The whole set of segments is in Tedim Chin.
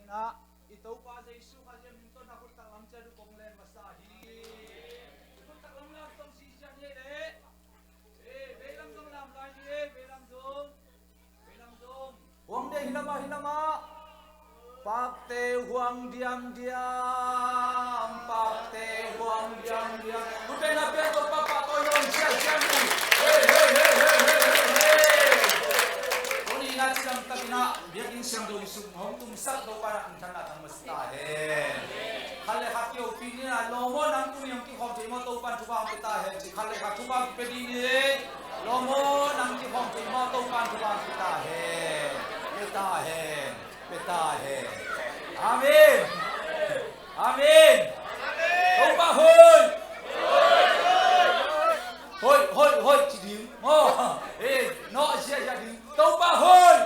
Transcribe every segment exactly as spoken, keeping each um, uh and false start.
Na, i Topa Jesu Khazih min tawh na khut taklam ciat uh kong len masa hi. I khut taklam lam tong si ciat hi le. Eh, veilam zong lam lai hi, eh, veilam zong. Veilam zong. Huang de hi lama, hi lama. Pakte huang diamdiam, pakte huang diamdiam. Lu pen a pen Topa pahtawi nawn siasia ni. Hei, hei, hei. Tuni na cidam takin ah biakinn siangtho sung hong tumsak Topa na min thanna tang masa ta hen. Khat le khat kiopih ni na, lawm aw nang tuni hong kikhawm thei maw Topa in thupha hong pia ta hen ci. Khat le khat thupha hong pia ding ni. Lawm aw nang kikhawm thei maw Topa in thupha hong pia ta hen. Pia ta hen. Pia ta hen. Amen. Amen. Topa hoih. Hoih, hoih, hoih ci ding. Maw. Eh, nawh ziahziah ding. Topa hoih.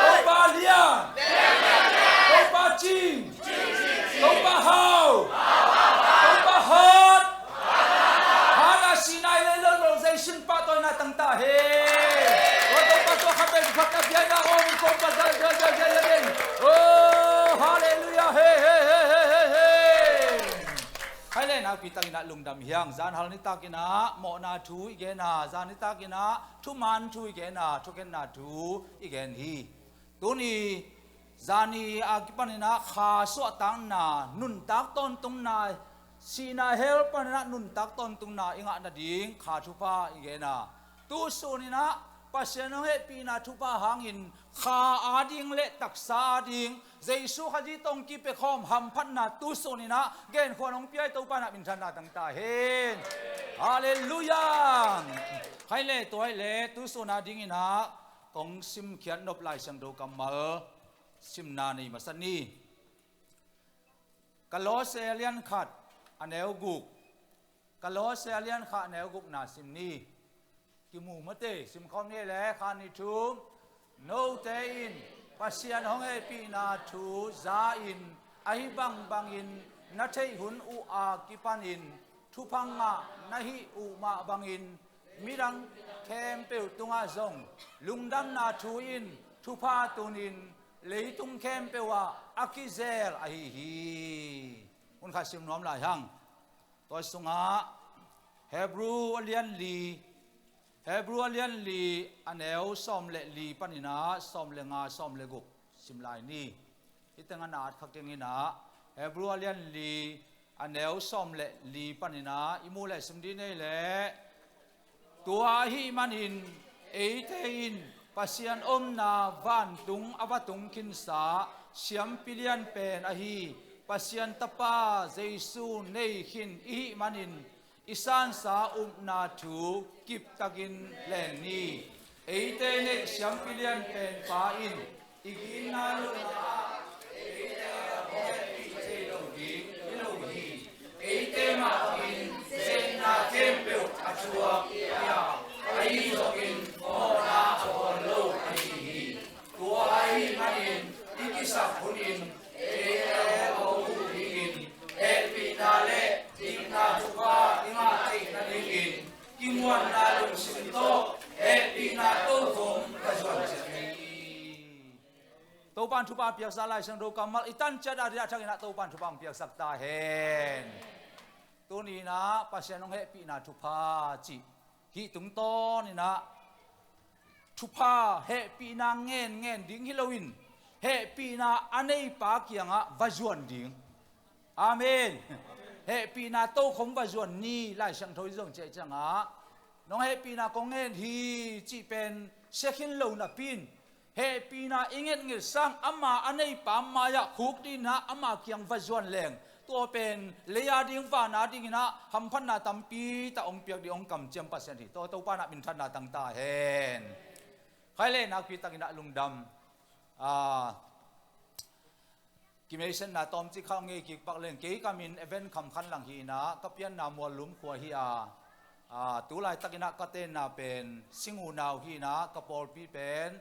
Topa lian. Topa cing. Topa hau. Topa hat. Hana sinai le lo lo zai sin pahtawina tang ta he. Wa Topa tua kha pen kha ka bia na om ko pa zai zai zai zai zai. Oh, hallelujah. He, he, he. Khai le nakpi takin ah lungdam hi hang. Zan hal ni takin ah mawhna thu i gen a, zan ni takin ah thuman thu i gen a, thukhenna thu i gen hi. Tuni zani a kipanin ah kha suahtakna, nuntak tawntungna, sihna hell panin ah nuntak tawntungna i ngah nading kha thupha i gen a, tusunin ah Pasian hong hehpihna thupha hangin kha ading le taksa ading Jesu Khazih tawh hong kipiakhawm hamphatna tusunin ah genkhuan hong pia i Topa in ah min thanna tang ta hen. Hallelujah. Khai le tua hi le tusun adingin ah kong simkhiat nop Lai Siangtho kammal simna nei masa ni. Kolose a lian khat a neu guk. Kolose a lian khat a neu gukna sim ni. Kimu mate, simkhawm ni le khat nih thum. Note in Pasian hong hehpihna thu za-in ahi bangbangin na theih hun uh a kipanin thupha ngah na hih uh mah bangin midang khempeuh tungah zong lungdamna thu in thupha tunin leitung khempeuh ah a kizel ahi hi. Hun khat sim nuam lai hang. Tua sungah Hebrew a lian li, Hebrew a lian li a neu sawm le li panin ah sawm le nga, sawm le guk sim lai ni. Hih teng a na at kha keng in ah Hebrew a lian li a neu sawm le li panin ah i muh le sim dih nei le. Tua ahih manin eite in Pasian omna vantung a va tung khinsa siampi lian pen ahi Pasian Tapa Jesu nei khin i hih manin i sansa upna thu kiptakin leng ni. Eite neih siampi lian pen pa in i ginna lohna ah eite hong hehpih thei lo ding hi lo hi. Eite mah bangin zenna khempeuh a thuak hi a, ahi zongin mawhna a bawl lo ahi hi. Tua ahih manin i kisap hunin eite a hong huh dingin hehpihna le dikna thupha i ngah theih nadingin kimuanna lungsim tawh hehpihna tokhom ka zuan ciat hi. Topa in thupha piaksa Lai Siangtho kammal i tan ciat a ri a thakin ah Topa in thupha hong piaksak ta hen. Tuni in ah Pasian hong hehpihna thupha cih hih tungtawnin ah thupha hehpihna ngen ngen ding hi loin hehpihna a neipa kiangah va zuan ding. Amen. Hehpihna tokhom va zuan ni Lai Siangtho i zong ciah ciangah nong hehpihna kong ngen hi cih pen sia khin lo napi in hehpihna i ngetnget sang ama a neipa mai-ah khuk dingin ah ama kiang va zuan leng tua pen lei a ding van a dingin ah hamphatna tampi tak hong piak ding hong kamciam Pasian hi. Tua Topa in ah minthanna tang ta hen. Khai le nakpi takin ah lungdam. Ah, kimeisetna tawmcik khat ngei kik pak leng kei kamin Evan Kham Khan Lang hi in ah ka pianna Muallum khua hi a, ah, tu laitakin ah ka tenna pen Singunau hi in ah ka pawlpi pen,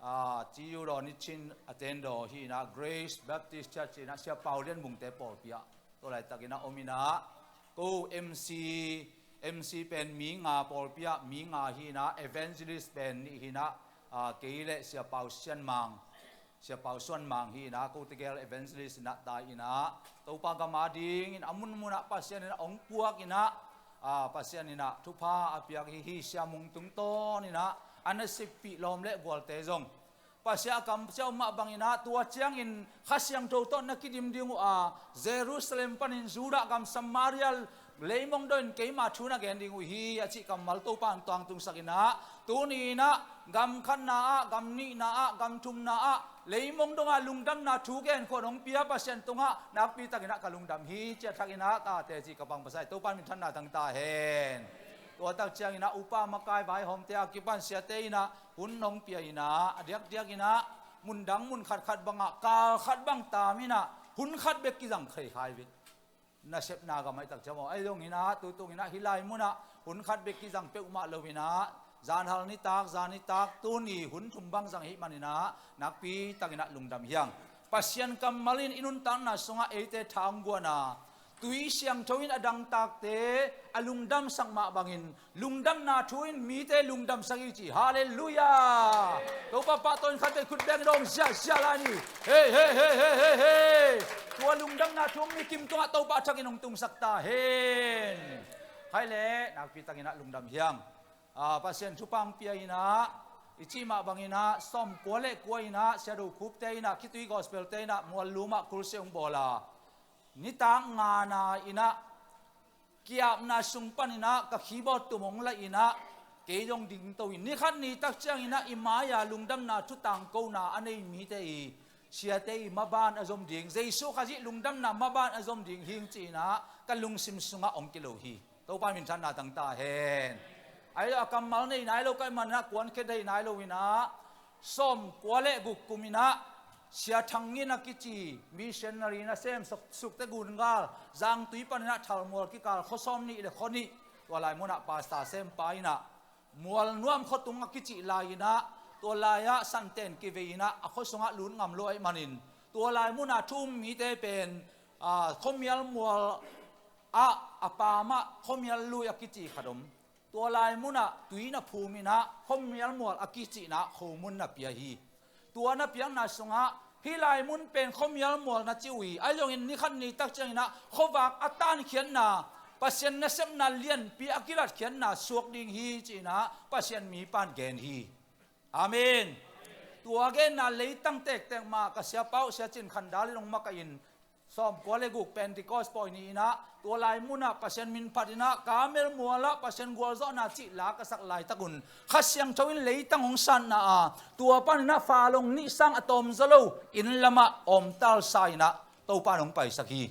ah, Ci U Daw Ni Chin a tendaw hi in ah Grace Baptist Church hi in ah Sia Pau Lian Mungte pawlpi ah tu laitakin ah om in ah ko M C, M C pen mi nga pawlpi ah mi nga hi in ah evangelist pen nih hi in ah, ah, kei le Sia Pau Sian Mang Sia Pau Suan Mang hi inah, kote gel evangelist inah tai inah, Topa gam a dingin a munmunah Pasian inah hong puak inah, a, Pasian inah thupha a piak hi hi. Sia Mung tungtawn inah a na sippih lawm le gualte zong Pasian a kam sia um mah bang inah, tua ciangin Kha Siangtho tawh na kidim ding uh a, Jerusalem panin Judah gam Samaria leimong dongin keima thu na gen ding uh hi, a cih kammal Topa in tuang tungsak inah, tuni inah gam khatna ah, gam nihna ah, gam thumna ah leimong dongah lungdamna thu gen khawng hong pia Pasian tungah nakpi takinah ka lungdam hi, ciah thak inah ka teci ka pang pasai Topa in minthanna tang ta hen. Tua tak ciang inah upa makai vaihawmte a kipan siate inah hun hong pia inah, a diakdiak inah mundang mun khatkhat bangah kal khat bang tam inah hun khat bek kizang khei khai ve. Nasepna gam ahi tak ciang maw, ahi zong inah tutung inah hih lai munah hun khat bek kizang peuhmah lo inah, zanhal nitak, zan nitak, tuni hun thum bang zang ahih man inah nakpi takinah lungdam hi hang. Pasian kammal in i nuntakna sungah eite thang guana, tui siangtho in a dangtakte a lungdamsak mah bangin, lungdamna thu in mite lungdamsak hi ci. Halleluiah. Topa pahtawi in khatte khut bengin hong ziahziah lai ni. Hei, hei, hei, hei, hei, hei. Tua lungdamna thu hong mi kim tungah Topa a thakin hong tungsak ta hen. Hai le nakpi takinah lungdam hi hang. A, Pasian thupha hong pia inah, i cih mah bang inah sawmkua le kua inah Sia Do Khupte inah, Khitui Gospel-te inah Muallum ah crusade hong bawl a, nitak ngana inah kiapna sung pan inah ka keyboard tum hong la inah, kei zong dingto in, ni khat ni tak ciang inah i mai-a lungdamna thu tangkona a nei mite i, siate i maban a zom ding, Jesu Khazih lungdamna maban a zom ding hing ci inah ka lungsim sungah hong kilo hi. Topa in minthanna tang ta hen. Ahi lo a kammal nei nai lo ka hih man inah kuankhe thei nai lo inah, sawmkua le guk kum inah Sia Thang Ngin a kici missionary nasem Suk-, Sukte Gungal, Zangtui pan inah Thalmual kikal khua sawm nih le khua nih, tua lai munah pastor sempa inah Mual Nuam khuatung a kicih lai inah, tua lai-ah santen kivei inah a khua sungah lut ngam lo ahih manin, tua lai munah thu um mite pen, a, khuamial mual ah a pamah khuamial lui a kici khat om. Tua lai munah tui na phum inah khuamial mual a kicihna ah khomun na pia hi. Tua na piakna sungah hih lai mun pen khuamial mual na ci uh hi. Ahi zongin ni khat ni tak ciang inah khuavak a tankhiatna, Pasian nasepna lianpi a kilatkhiatna suak ding hi ci inah Pasian mipa in gen hi. Amen. Tua genna leitang tektek mah ka siapa uh Sia Cin Khan Dal in hong makaih in, sawmkua le guk Pentecost pawi ni inah tua lai munah Pasian min phat inah Karmel mualah Pasian gualzawhna cih la ka sak laitak un, Kha Siangtho in leitang hong satna a, tua pan inah fa long nih sang a tawm zaw lo inn lamah awmtal sa inah Topa in hong paisak hi.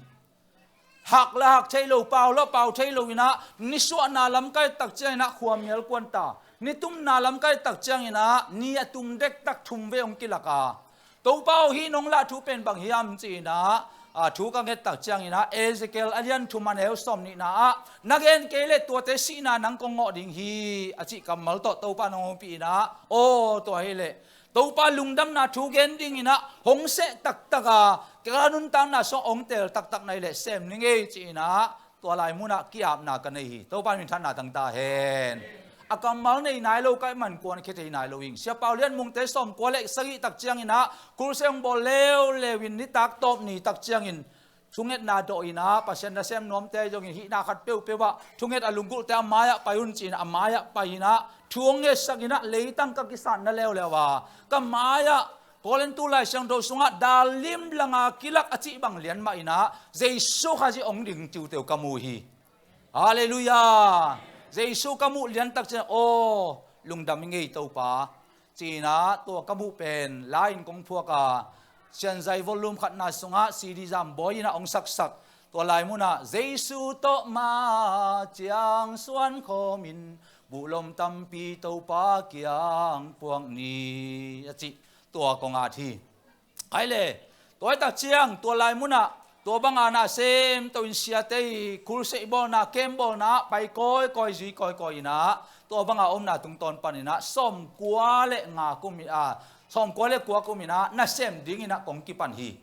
Hak la hak thei lo, pau la pau thei lo inah, nisuahna lamkai tak ciang inah khuamial kuan ta, nitumna lamkai tak ciang inah ni a tum dektak thum vei hong kilak a, Topa aw, hih nong lah thu pen bang hiam ci inah, a, thu ka nget tak ciang inah Ezekiel a lian thum a neu sawm nihna ah, na gen kei leh tuate sihna nang kong ngawh ding hi, a cih kammal tawh Topa in hong ompih inah, aw, tua hi leh Topa lungdamna thu gen ding inah hong seh taktak a, ka nuntakna sungah hong tel taktak na hi leh sem ning ei ci inah tua lai munah ki-apna ka nei hi. Topa in minthanna tang ta hen. A kammal nei nai lo ka hih man kuankhe thei nai lo ing. Sia Pau Lian Mungte sawmkua le sagih tak ciang inah crusade hong bawl leuleu in nitak tawp ni tak ciangin thungetna dawh inah Pasian nasem nuamte zongin hihna khat peuhpeuh ah thunget a lunggulhte a mai-ah pai un ci inah a mai-ah pai inah thu hong ngetsak inah leitang ka kisatna leuleu a, ka mai-ah Korin tu Lai Siangtho sungah dal lim langa kilak a cih bang lian mah inah Jesu Khazih hong ding tiuteu ka mu hi. Halleluiah. Jesu ka muh liantak ciang, aw, lungdam ing ei Topa ci inah tua ka muh pen la-in kong phuak a, Sianzai volume khatna sungah C D zambawi inah hong saksak. Tua lai munah Jesu tawh ma ciang suan khawmin buhlom tampi Topa kiang puak ni a cih tua kong at hi. Ai le, tua hi tak ciang tua lai munah tua banga na sem to in siate i crusade bawlna, camp bawlna ah pai kawikawi, zui kawikawi inah tua banga omna tungtawn pan inah sawmkua le nga kum inah, sawmkua le kua kum inah nasem ding inah kong kipan hi.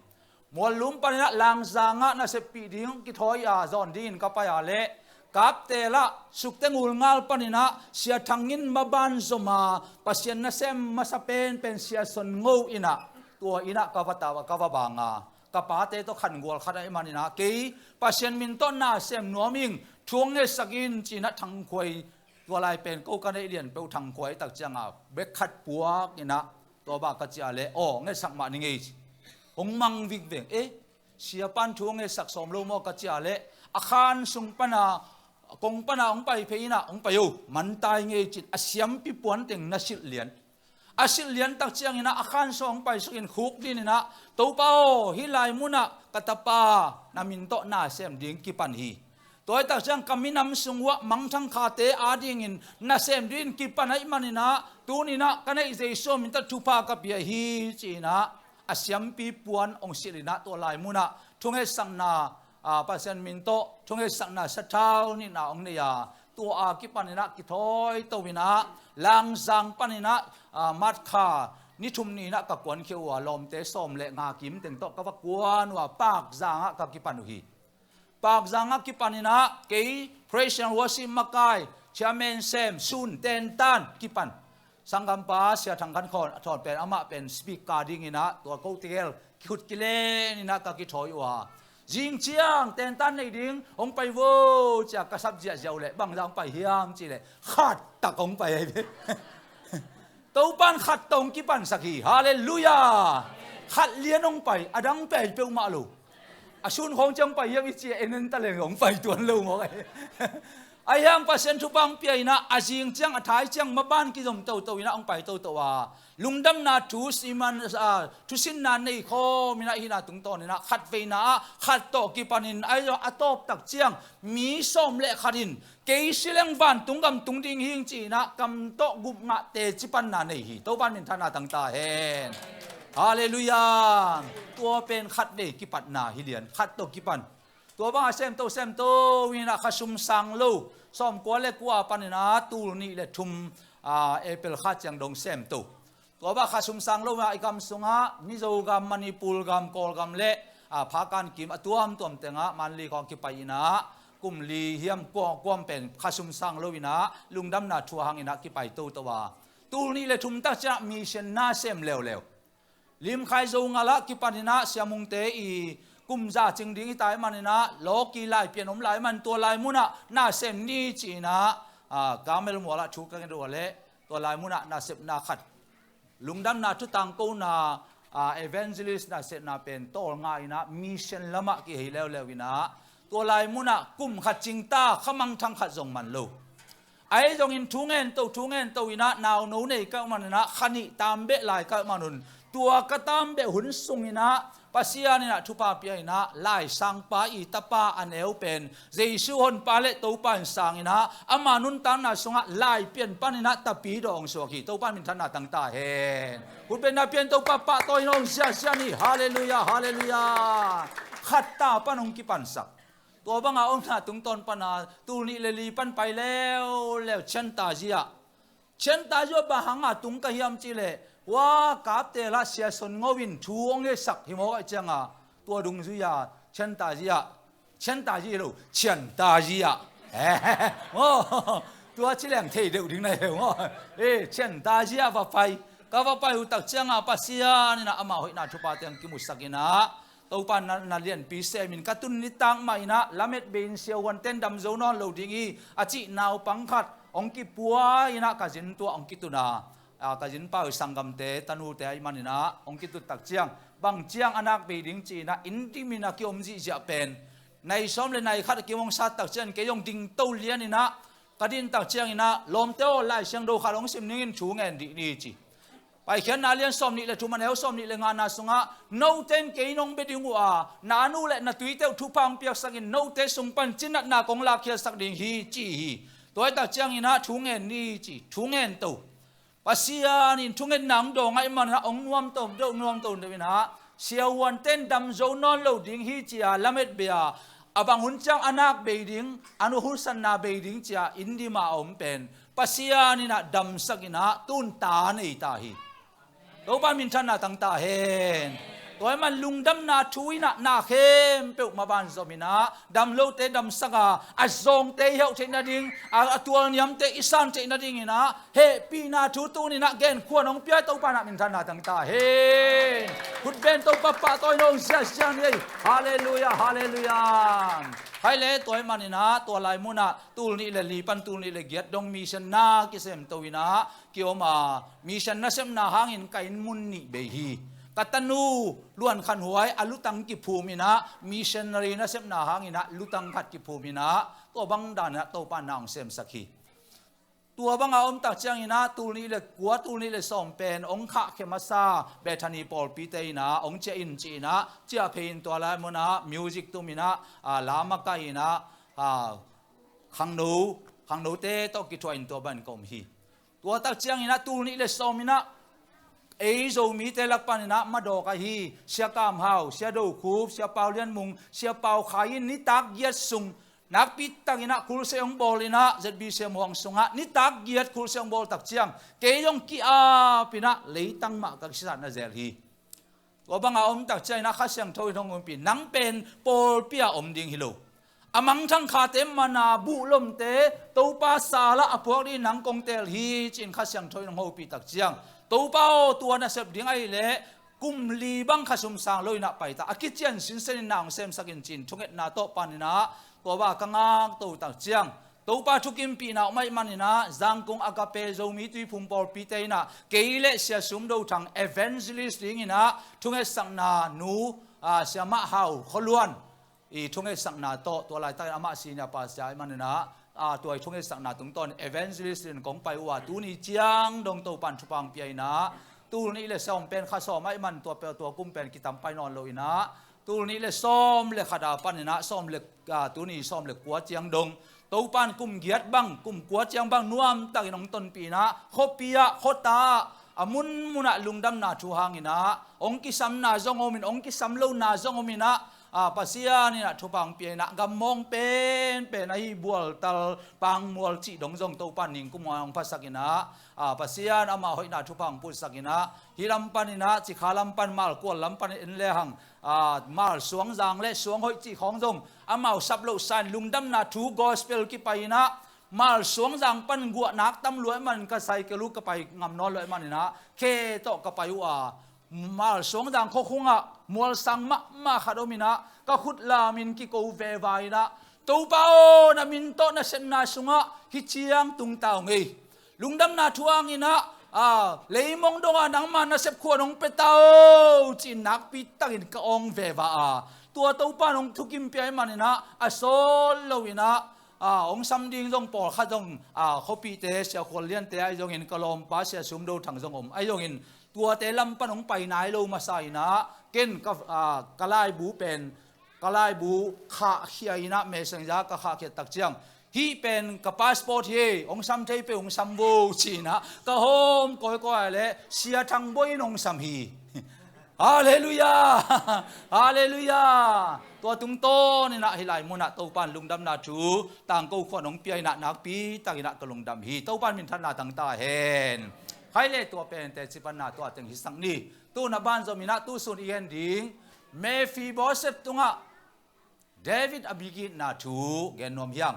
Muallum pan inah Langzang ah naseppih ding kithawi a zawn dingin ka pai a leh Kaptel ah Sukte Ngulngal pan inah Sia Thang Ngin maban zom a, Pasian nasem masa penpen Sia Son Ngo inah tua inn ah ka va tau a, ka va bang a, ka pate tawh khangual khat ahih manin ah, kei Pasian min tawh na sem nuam ing, thu hong ngetsak in ci-in ah thangkhuai, tua lai pen ko ka neih lian peuh thangkhuai tak ciang a, bek khat puak in ah, tua bang ka cih leh, aw, ngetsak mah ning ei ci. Hong mang vingveng, eh, siapa'n thu hong ngetsak sawm lo maw ka cih leh, a khan sung pan a, kong pan a hong pai phei in ah, hong pai o, man tai ngei ci-in, a siampi puan teng na silh lian. A silh lian tak ciangin ah, a khan sung hong pai suk in khukdin in ah, Topa aw, hih lai mun ah ka tapa na min tawh na sem ding kipan hi. Tua hi tak ciang ka minam sung uah mangthang khate adingin na sem dingin kipan ahih manin ah, tuni-in ah ka neih Jesu min tawh thupha ka pia hi ci-in ah, a siampi puan hong silh in ah, tua lai mun ah thu ngetsakna, a, Pasian min tawh thu ngetsakna sathau nihna hong nei a, tua a kipan in ah kithawi to in ah, Langzang pan in ah, a, March kha ni thum ni in ah ka kuankhia uh a, lawmte sawm le nga kim teng tawh ka va kuan uh a, Pakzang ah ka kipan uh hi. Pakzang ah kipan in ah, kei Praise and Worship makai, Chairman Sam, Sun, Tentan kipan. Sanggampa Sia Thang Khan Khawn, a thawn pen, amah pen speaker ding in ah, tua ko tegel kikhut kilen in ah ka kithawi uh a, zing ciang Tentan nei ding, hong pai vo ci-a ka sap ziahziah uh leh, bangzah hong pai hiam cih leh, khat tak hong pai ahi ve. Topa'n khat tawh hong kipansak hi. Halleluiah. Khat lian hong pai, a dang pai peuhmah lo. A sun khawng ciang pai hiam i ci-a, en en ta leng hong pai tuan lo mawk ahi. Ahi hang Pasian thupha hong pia in ah, a zing ciang, a thai ciang, maban kizom toto in ah hong pai toto a, lungdamna thu siman, a, thusinna nei khawm in ah, hihna tungtawn in ah, khatveina ah khat tawh kipan in, ahi zong a tawp tak ciang mi sawm le khat in, kei si leng vantung gam tung ding hi ing ci-in ah, kam tawh gup ngah teci panna nei hi. Topa'n minthanna tang ta hen. Halleluiah. Tua pen khatvei kipatna hi lian, khat tawh kipan. Tua bang a semto, semto in ah, khasum sang lo, sawmkua le kua pan in ah, tul nih le thum, a, April kha ciang dong semto. Tua bang khasum sang lo in ah, i gam sungah, Mizo gam, Manipur gam, Kawlgam le, a, Phakan kim a tuamtuam teng ah, Mandalay khawng kipai in ah, kum li hiam kua, kuam pen khasum sang lo in ah, lungdamna thu a hang in ah kipai toto a, tul nih le thum tak ciang ah mission na sem leuleu. Limkhai Zongal ah kipan in ah, Sia Mungte i kum za cing ding hi ta ahih manin ah, lawki lai pian om lai man, tua lai mun ah na sem ni ci-in ah, a, Kamel mual ah thu ka ngen uh a leh, tua lai mun ah nasepna khat, lungdamna thu tangkona, a, evangelist nasepna pen tawlnga in ah, mission lam ah kihei leuleu in ah, tua lai mun ah kum khat cing ta, kha mangthang khat zong man lo. Ahi zongin thu ngen to, thu ngen to in ah, nauno nei ka hih manin ah, kha nih tam beh lai ka hih man un, tua ka tam beh hun sung in ah, Pasian in ah thupha pia in ah, laisangpa i tapa a neu pen Jesu Honpa le Topa in sang in ah, ama nuntakna sungah lai pian pan in ah, tapidaw hong suak hi. Topa'n minthanna tang ta hen. Khutbetna pia in, Topa pahtawi in hong siasia ni. Halleluiah, halleluiah. Khat ta pan hong kipansak. Tua bang a omna tungtawn pan a, tul nih le li pan pai leuleu, Chiantaji ah. Chiantaji ah bang hang a tung ka hiam cih leh, hua Kaptel ah Sia Son Ngo in thu hong ngetsak hi mawk ahih ciang a, tua dungzui a, Chiantaji ah, Chiantaji lo, Chiantaji ah. Maw, tua ci leng thei deuh ding na hi ve maw. Eh, Chiantaji ah va pai. Ka va pai uh tak ciang a, Pasian in ah ama hoihna thupha teng kimusak in ah, Topa na, na lianpi sem in, ka tun nitak mah in ah, lamet bei in, siavuante'n dam zo nawn lo ding hi, a cih naupang khat hong kipua in ah, ka zin tuah hong kitun a, a, ka zinpa uh sanggamte tanute ahih manin ah, hong kitut tak ciang, bang ciang a nak bei ding ci-in ah, inn dim in a kiom zihziah pen, nai sawm le nai khat a kim hong sat tak ciang, kei hong dingto lian in ah, ka din tak ciang in ah, lawmte aw, Lai Siangtho khat hong sim ning in, thu ngen dih ni ci. Paikhiatna lian sawm nih le thum, a neu sawm nih le ngana sungah, note'n kei nong bia ding uh a, na nu le na tuite uh thupha hong piaksak in, note sung pan cinatna kong lakkhiatsak ding hi ci hi. Tua hi tak ciang in ah, thu ngen ni ci, thu ngen to. Pasian in thungetna hong dawng ahih manin ah, hong nuamto deuh, nuamto deuh in ah, siavuante'n dam zo nawn lo ding hi ci-a lamet bei a, a bang hun ciang a nak bei ding, a nu hun sanna bei ding ci-a inn dim a om pen, Pasian in ah damsak in ah, tun ta nei ta hi. Topa minthanna tang ta hen. Tua ahih man lungdamna thu in ah na khempeuh maban zom in ah, dam lote damsak a, a zawngte i heuh theih nading, a, a tualniamte i san theih nading in ah, hehpihna thu tuni in ah genkhuan hong pia Topa in ah minthanna tang ta hen. Khutben Topa pahtawi in hong ziahziah ni ei. Halleluiah, halleluiah. Hai le tua ahih man in ah, tua lai mun ah, tul nih le li pan tul nih le giat dong mission na kisemto in ah, kiom a, mission nasepna hangin ka inn mun nih bei hi. Ka tanu Luan Khan Huai a lutang kiphum in ah, missionary nasepna hangin ah lutang khat kiphum in ah, tua bang dan in ah Topa in na hong semsak hi. Tua bang a om tak ciangin ah, tul nih le kua, tul nih le sawm pen hong khahkhia masa Bethany pawlpite in ah hong ciah in ci in ah, ciah phei in tua lai mun ah music tum in ah, a, la makaih in ah, a, khangno, khangnote tawh kithuah in tua bang ka om hi. Tua tak ciangin ah tul nih le sawm in ah, ei Zomite lak pan in ah madawk ahi Sia Kam Hau, Sia Do Khup, Sia Pau Lian Mung, Sia Pau Khai in nitak giat sung nakpi takin ah khulse hong bawl in ah, Z B C Muang sungah nitak giat khulse hong bawl tak ciang, kei zong ki-ap in ah leitang mah ka kisatna zel hi. Tua bang a om tak ciangin ah Kha Siangtho in hong huhpih, nang pen pawlpi ah om ding hi lo. A mangthang khate man a buhlomte Topa sal ah a puak ding nang kong teel hi ci in Kha Siangtho in hong huhpih tak ciang, Topa aw, tua nasep ding ahih leh kum li bang kha sum sang lo in ah pai ta, a kician sinsen in na hong semsak in ci in thungetna tawh pan in ah, tua bang ka ngakto tak ciang, Topa thukimpihna om ahih man in ah, Zangkong Agape Zomi Tuiphum pawlpite in ah, kei le Sia Sum Do Thang evangelist ding in ah thungetsakna nu, a, Sia Mah Hau Khua Luan i thungetsakna tawh, tua laitakin amah senior pastor ahih man in ah, a, tua i thungetsakna tungtawn evangelist in kong pai uh a, tuni ciang dong Topa in thupha hong pia in ah, tul nih le sawm pen kha sawm ahih man tua pe, tua kum pen kitam pai nawn lo in ah, tul nih le sawm le khat a pan in ah, sawm le, a, tuni sawm le kua ciang dong, Topa in kum giat bang, kum kua ciang bang nuamtakin hong tonpih in ah, khuapi ah, khuata ah, a munmun ah lungdamna thu hang in ah, hong kisamna zong om in, hong kisam lona zong om in ah, a, Pasian in ah thupha hong pia in ah, gammawng penpen ahi Bualtal, Pangmual cih dong zong Topa in ningkum hong phasak in ah, a, Pasian amah hoihna thupha hong putsak in ah, hih lam pan in ah, Cikha lam pan, Malkual lam pan en le hang, a, Malsuangzang le Suanghoih cih khawng zong amau sap loh sa in lungdamna thu gospel kipai in ah, Malsuangzang pan guahnak tam lua ahih man ka cycle uh ka pai ngam nawn lua ahih man in ah, khe tawh ka pai uh a, Malsuangzang khuakhung ah mualsang mahmah khat om in ah, ka khut lam in kiko veva in ah, Topa aw, na min tawh nasepna sungah hih ciang tung ta ung ei. Lungdamna thu hang in ah, a, leimong dong ah nangma nasep khuan hong pia ta o ci in nakpi takin ka awng veva a, tua Topa in hong thukim pia ahih man in ah, a sawt lo in ah, a, hong sam ding zong pawlkhat zong, a, khuapite, Sia Khual Liante ahi zongin, ka lawmpa Sia Sum Do Thang zong om ahi zongin, tuate lam pan hong pai nai lo masa in ah, ken ka, a, ka laibu pen, ka laibu khahkhia in ah, messenger ka khahkhiat tak ciang, hih pen ka passport hi, hong sam thei peuh hong sam vo ci in ah, ka hawm kawikawi leh Sia Thang Bawi in hong sam hi. Halleluiah! Halleluiah! Tua tungtawn in ah hih lai mun ah Topa in lungdamna thu tangko khuan hong pia in ah, nakpi takin ah ka lungdam hi. Topa in minthanna tang ta hen. Hai le tua pen teci panna tua teng hisak ni. Tu na banzom in ah tu sun i gen ding, Mephibosheth tungah David a migitna thu gen nuam hi hang.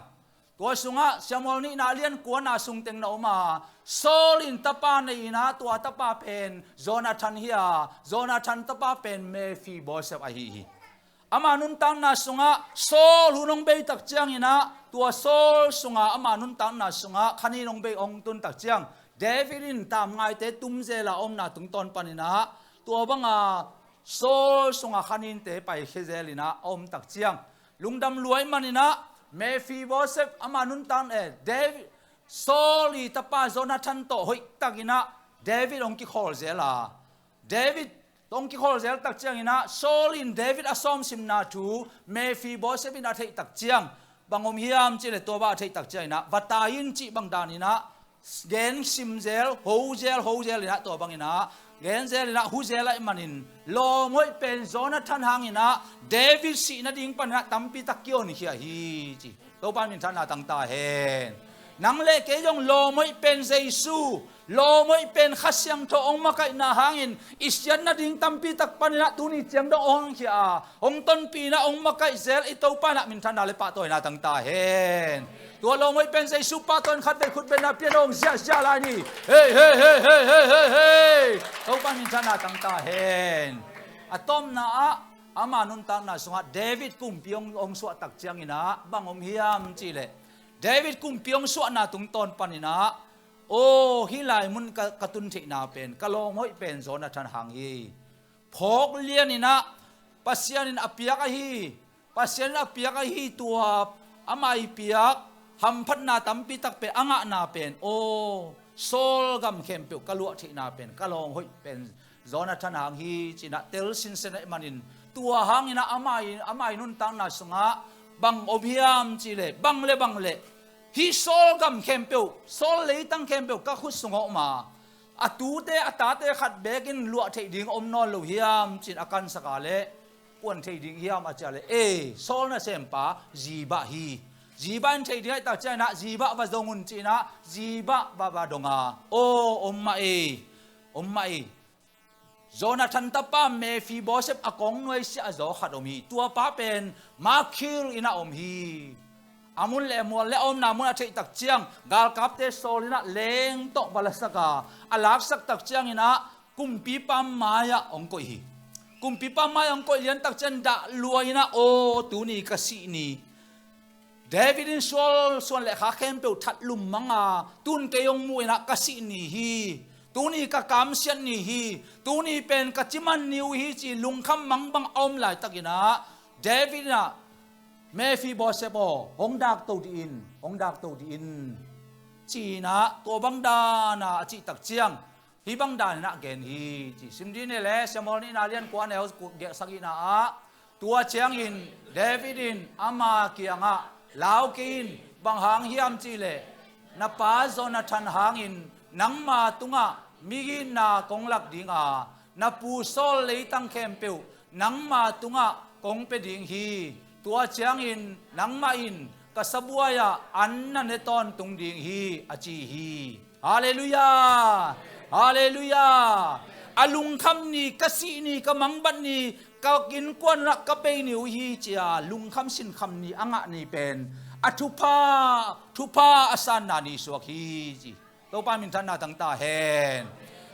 Tua sungah Samuel nihna lian kuana sung teng na om a, Saul in tapa nei in ah, tua tapa pen Jonathan hi a, Jonathan tapa pen Mephibosheth ahi hi. Ama nuntakna sungah Saul hun hong bei tak ciangin ah, tua Saul sungah ama nuntakna sungah khanin hong bei hong tun tak ciang, David in tamngaite tum zel a omna tungtawn panin ah, tua banga Saul sungah khaninte paikhia zel in ah a om tak ciang, lungdam lua ahih manin ah, Mephibosheth ama nuntak, eh, David, Saul i tapa Jonathan tawh hoih takin ah David hong kikhawl zel a, David hong kikhawl zel tak ciangin ah, Saul in David a sawmsimna thu Mephibosheth in a theih tak ciang, bang om hiam cih leh tua bang a theih tak ciangin ah, va tai in cih bang danin ah, gen sim zel, ho zel, ho zel in ah, tua bangin ah, gen zel in ah, hu zel ahih manin, lawm hoih pen Jonathan hangin ah, David sih nading panin ah tampi tak kihonkhia hi ci. Topa in minthanna tang ta hen. Nang le kei zong lawm hoih pen Jesu, Lawm hoih pen Kha Siangtho hong makaihna hangin i siatna ding tampi tak panin ah tuni ciang dong hong hangkhia a, hong tonpih in ah hong makaih zel i Topa in ah minthanna le pahtawina tang ta hen. Tua lawm hoih pen Jesu pahtawina khatvei khutbetna pia in hong ziahziah lai ni. Hei, hei, hei, hei, hei, hei, hei. Topa minthanna tang ta hen. A tomna ah ama nuntakna sungah David kumpi hong, hong suah tak ciangin ah bang om hiam cih leh, David kumpi hong suahna tungtawn panin ah, aw, hih lai mun ka, ka tun theihna pen, ka lawm hoih pen Jonathan hang hi. Phawk lian in ah Pasian in a piak ahi, Pasian in a piak ahi tua amah i piak hamphatna tampi tak pen a ngahna pen, aw, Saul gam khempeuh ka luah theihna pen, ka lawm hoih pen Jonathan hang hi ci-in ah tel sinsen ahih manin, tua hangin ah ama i, ama i nuntakna sungah bang om hiam cih leh, bang le bang le, hih Saul gam khempeuh, Saul leitang khempeuh ka khut sung a om a, a tute a tate khat beek in luah theih ding om nawn lo hiam ci-in a kansak a leh, kuan thei ding hiam a cih leh, e, Saul nasempa Ziba hi. Ziba in thei ding ahih tak ciangin ah Ziba va zong un ci-in ah Ziba va, va dong a, aw, om mah e, om mah e. Jonathan tapa Mephibosheth a kong nuaisiah zaw khat om hi. Tua pa pen Makir inn ah om hi. A mun le mual le a omna mun a theih tak ciang, galkapte sawl in ah leng tawh va lasak a, a laksak tak ciangin ah kumpipa mai-ah hong koih hi. Kumpipa mai-ah hong koih lian tak ciang dah lua in ah, aw, tuni ka sih ni. David in sual, suan le kha khempeuh that lummang a, tun kei hong muh in ah ka sih ni hi. Tuni ka kamsiat ni hi. Tuni pen ka ciman ni uh hi ci lungkham mangbang a om laitakin ah, David in ah, Mephibosheth aw, hong dakto dih in, hong dakto dih in, ci-in ah tua bang dan a a cih tak ciang, hih bang dan in ah gen hi ci. Sim dih ni leh, Samuel nihna lian kua neu gelh sagihna ah, tua ciangin David in ama kiangah, lau kei in, bang hang hiam cih leh, na pa Jonathan hangin nangma tungah migitna kong lak ding a, na pu Saul leitang khempeuh nangma tungah kong pia ding hi. Tua ciangin nangmah in ka sabuai-ah an na ne tawntung ding hi, a ci hi. Halleluiah! Halleluiah! A lungkham ni, ka sih ni, ka mangbat ni, ka innkuan ah ka pei ni uh hi ci-a lungkham sinkham ni a ngah ni pen a thupha, thupha a sanna ni suak hi ci. Topa minthanna tang ta hen.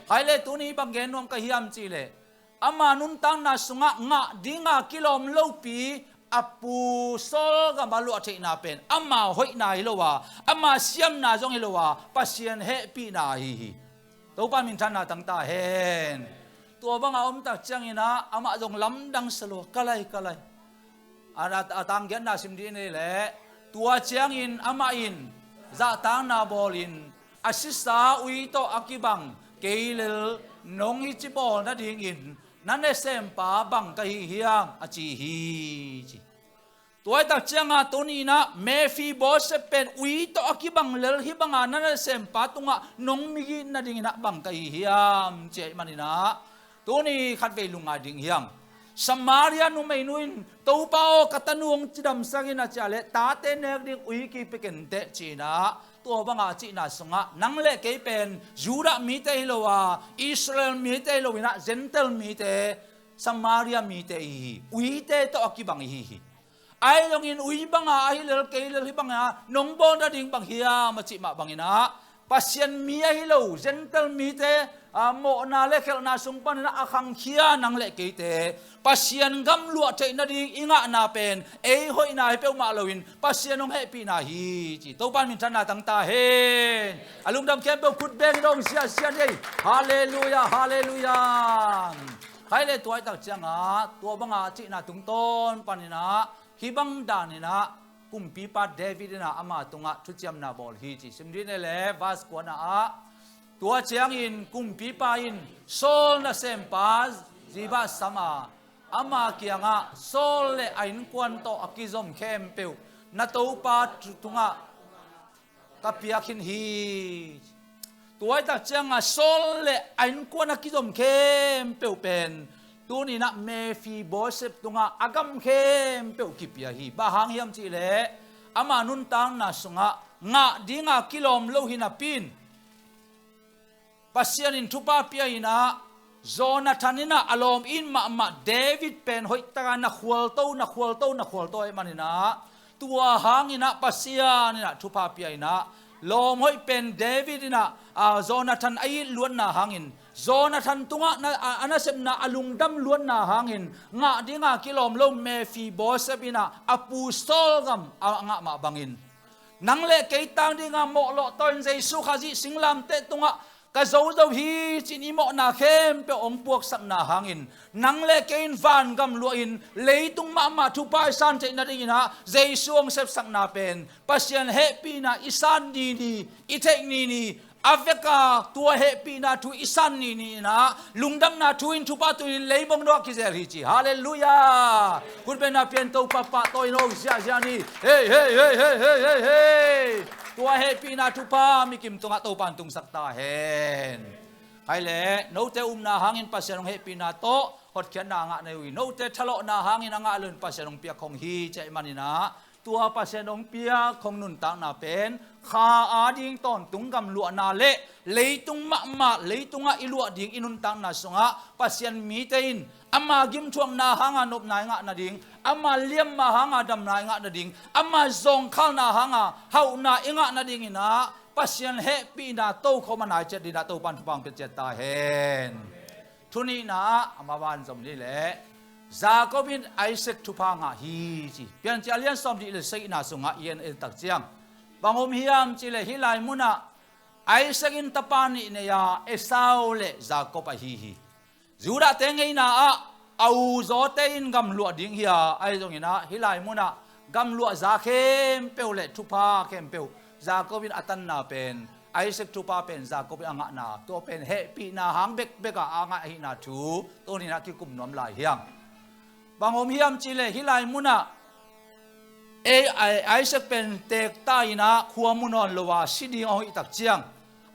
Hai le tuni bang gen nuam ka hiam cih leh, ama nuntakna sungah ngah dinga kilawm lopi a pu Saul gam a luah theihna pen ama hoihna hi lo a, ama siamna zong hi lo a, Pasian hehpihna ahi hi. Topa minthanna tang ta hen. Tua banga om tak ciangin ah amah zong lamdang sa lo, ka lai, ka lai. A, a, a tang giatna sim dih ni leh, tua ciangin amah in zahtakna bawlin, a sisa ui tawh a kibang kei lel nong hih ci bawl nadingin na nasempa bang ka hi hiam, a ci hi ci. Tua hi tak cianga tuni in ah Mephibosheth pen ui tawh a kibang lel hih banga na nasempa tungah nong migit nadingin ah bang ka hi hiam ci ahih manin ah, tuni khatvei lungngai ding hi hang. Samaria numeinu in, Topa aw, ka tanu hong cidamsak in, a cih leh tate nek ding ui kipia kenteh ci-in ah, tua banga a cihna sungah nang le kei pen Judah mite hi lo a, Israel mite hi lo in ah Gentile mite, Samaria mite ihi hi. Uite tawh a kibang ihi hi. Ahi zongin ui banga ahi lel kei lel hih banga nong bawl nading bang hiam a cih mah bangin ah, Pasian mi ahi lo Gentile mite, a, mawhna le khelhna sung panin ah a khangkhia nang le keite Pasian gam luah theih nading i ngahna pen ei hoihna hi peuhmah loin Pasian hong hehpihna hi ci. Topa in minthanna tang ta hen. A lungdam khempeuh khut beng in hong siasia ni ei. Halleluiah, halleluiah. Hai le tua hi tak cianga tua banga a cihna tungtawn panin ah, hih bang danin ah kumpipa David in ah ama tungah thuciamna bawl hi ci. Sim dih ni leh, verse kuana ah, tua ciangin kumpipa in Saul nasempa Ziba sam a, ama kiangah, Saul le a innkuan tawh a kizom khempeuh na topa tungah ka pia khin hi. Tua hi tak cianga Saul le a innkuan a kizom khempeuh pen tuni in ah Mephibosheth tungah a gam khempeuh kipia hi. Bang hang hiam cih leh, ama nuntakna sungah ngah dinga kilawm lo hi napi in, Pasian in thupha pia inah, Jonathan inah a lawm it mahmah David pen hoihtaka na khualto, na khualto, na khualto ahih maninah, tua hanginah Pasian inah thupha pia inah, lawm hoih pen David inah, a, Jonathan a it luatna hangin, Jonathan tungah na, a, a nasepna a lungdam luatna hangin, ngah dinga kilawm lo Mephibosheth inah a pu Saul gam a ngah mah bangin, nang le kei tang dinga mawhlawh tawh in Jesu Khazih singlamteh tungah ka zozo hi ci-in i mawhna khempeuh hong puaksakna hangin, nang le kei in vangam luahin leitung mahmah thupha i san theih nadinginah Jesu hong sepsakna pen Pasian hehpihna i san nini, i theih nini, a veka tua hehpihna thu i san nini inah lungdamna thu in thupha tu-in leibong dawh kizel hi ci. Halleluiah. Khutbetna pia in Topa pahtawi in aw ziahziah ni. Hei, hei, hei, hei, hei, hei, hei. Tua hehpihna thupha mikim tungah Topa in tungsak ta hen. Hai leh note upna hangin Pasian hong hehpihna tawh hotkhiatna a ngah na hi uh hi. Note thalawhna hangin a ngah lo in Pasian hong piak khong hi ci ahih maninah, tua Pasian hong piak khong nuntakna pen kha ading tawntung gam luahna le leitung mahmah, leitungah i luah ding i nuntakna sungah Pasian mite in ama gimthuakna hanga nopna i ngah nading, ama liamma hanga damna i ngah nading, ama zawngkhalna hanga hauhna i ngah nadinginah Pasian hehpihna tokhom a nai ciat dinah Topa in thupha hong pia ciat ta hen. Thu nihna ah a maban zom ni leh, Jacob in Isaac thupha ngah hi ci. Piancil a lian sawmnih le sagihna sungah i en, en tak ciang, bang om hiam ci leh hih lai munah Isaac in tapa nih nei a, Esau le Jacob ahi hi. Judahte ngeina ah a u zawte in gamluah ding hi a, ahi zonginah hih lai munah gamluah za khempeuh le thupha khempeuh Jacob in a tanna pen, Isaac thupha pen Jacob in a ngahna, tua pen hehpihna hang bekbek a a ngah ahihna thu tuninah kikum nuam lai hi hang. Bang om hiam ci leh hih lai munah, ei, ai, Isaac pen teek ta inah khua mu nawn lo a si ding a hoih tak ciang,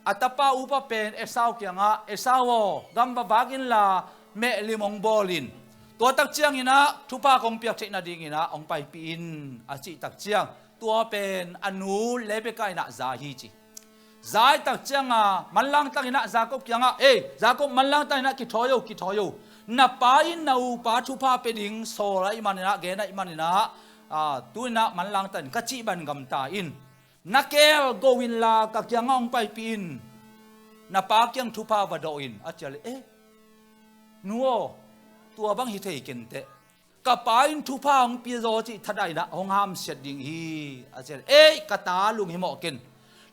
a tapa upa pen Esau kiangah, Esau aw, gam va vak inla mehlim hong bawl in. Tua tak cianginah thupha kong piak theih nadinginah hong paipih in a cih tak ciang, tua pen a nu Rebekah inah za hi ci. Za i tak cianga manlang tanginah Jacob kiangah, ei, Jacob, manlang tanginah kithawi o, kithawi o. Na pa in na upa thupha pia ding sawl ahih maninah, gen ahih maninah, a, tuinah manlang tangin ka cih bang gamta in. Na keel go inla ka kiangah hong paipih in. Na pa kiang thupha va dawh in a ci a leh, eh, nu aw, tua bang hi thei kenteh. Ka pa in thupha hong pia zaw cih thadah inah hong hamsiat ding hi a ci a leh, ei, ka ta, lunghimawh ken.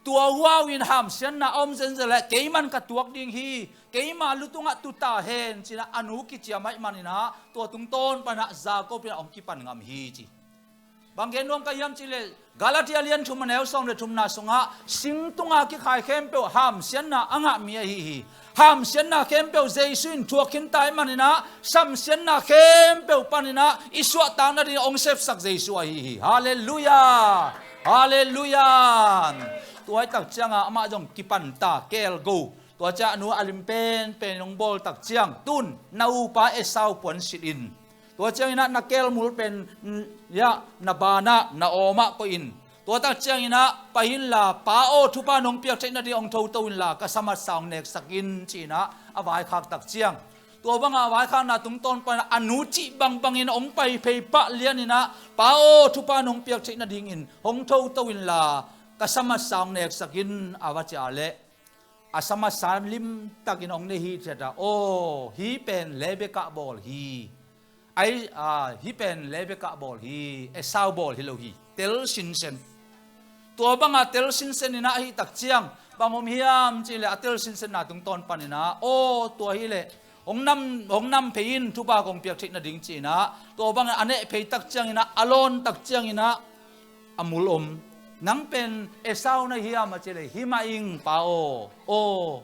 Tua huau in hamsiatna a om zenzen leh keiman ka tuak ding hi. Keima lu tungah tu ta hen ci-inah a nu kiciam ahih maninah tua tungtawn panah Jacob inah hong kipan ngam hi ci. Bang gen nuam ka hiam ci leh, Galatia lian thum a neu sawm le thumna sungah sing tunga kikhai khempeuh hamsiatna a ngah mi ahi hi. Hamsiatna khempeuh Jesu in thuak khinta ahih maninah samsiatna khempeuh paninah i suahtak nading hong sepsak Jesu ahi hi. Halleluiah. Halleluiah. Tua hi tak cianga amah zong kipanta, keel go. Tua ciah a nu a lim penpen hong bawl tak ciang, tun na upa Esau puansilh in. Tua cianginah na keelmul pen, mm, ya, na banah, na awmah koih in. Tua tak cianginah pai inla, pa aw, thupha nong piak theih nading hong thoto inla ka samatsa hong neksak in ci-inah a vaikhak tak ciang, tua bangah a vaikhakna tungtawn panah a nu cih bangbangin hong pai phei pah lianinah, pa aw, thupha nong piak theih nadingin hong thoto inla ka samatsa hong neksak in a va ciah leh, a samatsa limtakin hong nei hi ciat a, aw, hih pen Rebekah bawl hi. Ai, a, hih pen Rebekah bawl hi, Esau bawl hi lo hi. Tel sinsen. Tua banga tel sinsen inah ahih tak ciang, bang om hiam ci leh a tel sinsenna tungtawn paninah, aw, tua hi leh hong nam, hong nam phei in, thupha kong piak theih nading ci-inah, tua bangin a neh phei tak cianginah, a lawn tak cianginah a mul om. Nang pen Esau na hiam a ci leh, hi mah ing pa aw. Aw,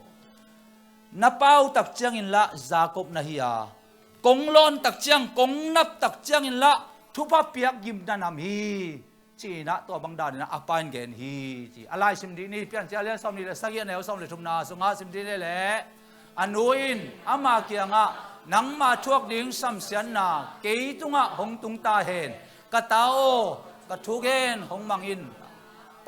na pau tak ciangin lah Jacob na hi a, kong lawn tak ciang, kong nap tak ciangin lah thupha piak gim na nam hi, ci-inah tua bang daninah a pa in gen hi ci. A lai sim dih ni, Piancil a lian sawmnih le sagih a neu sawm le thumna sungah sim dih ni leh, a nu in ama kiangah, nangma thuak ding samsiatna kei tungah hong tung ta hen. Ka ta aw, ka thugen hong mang in.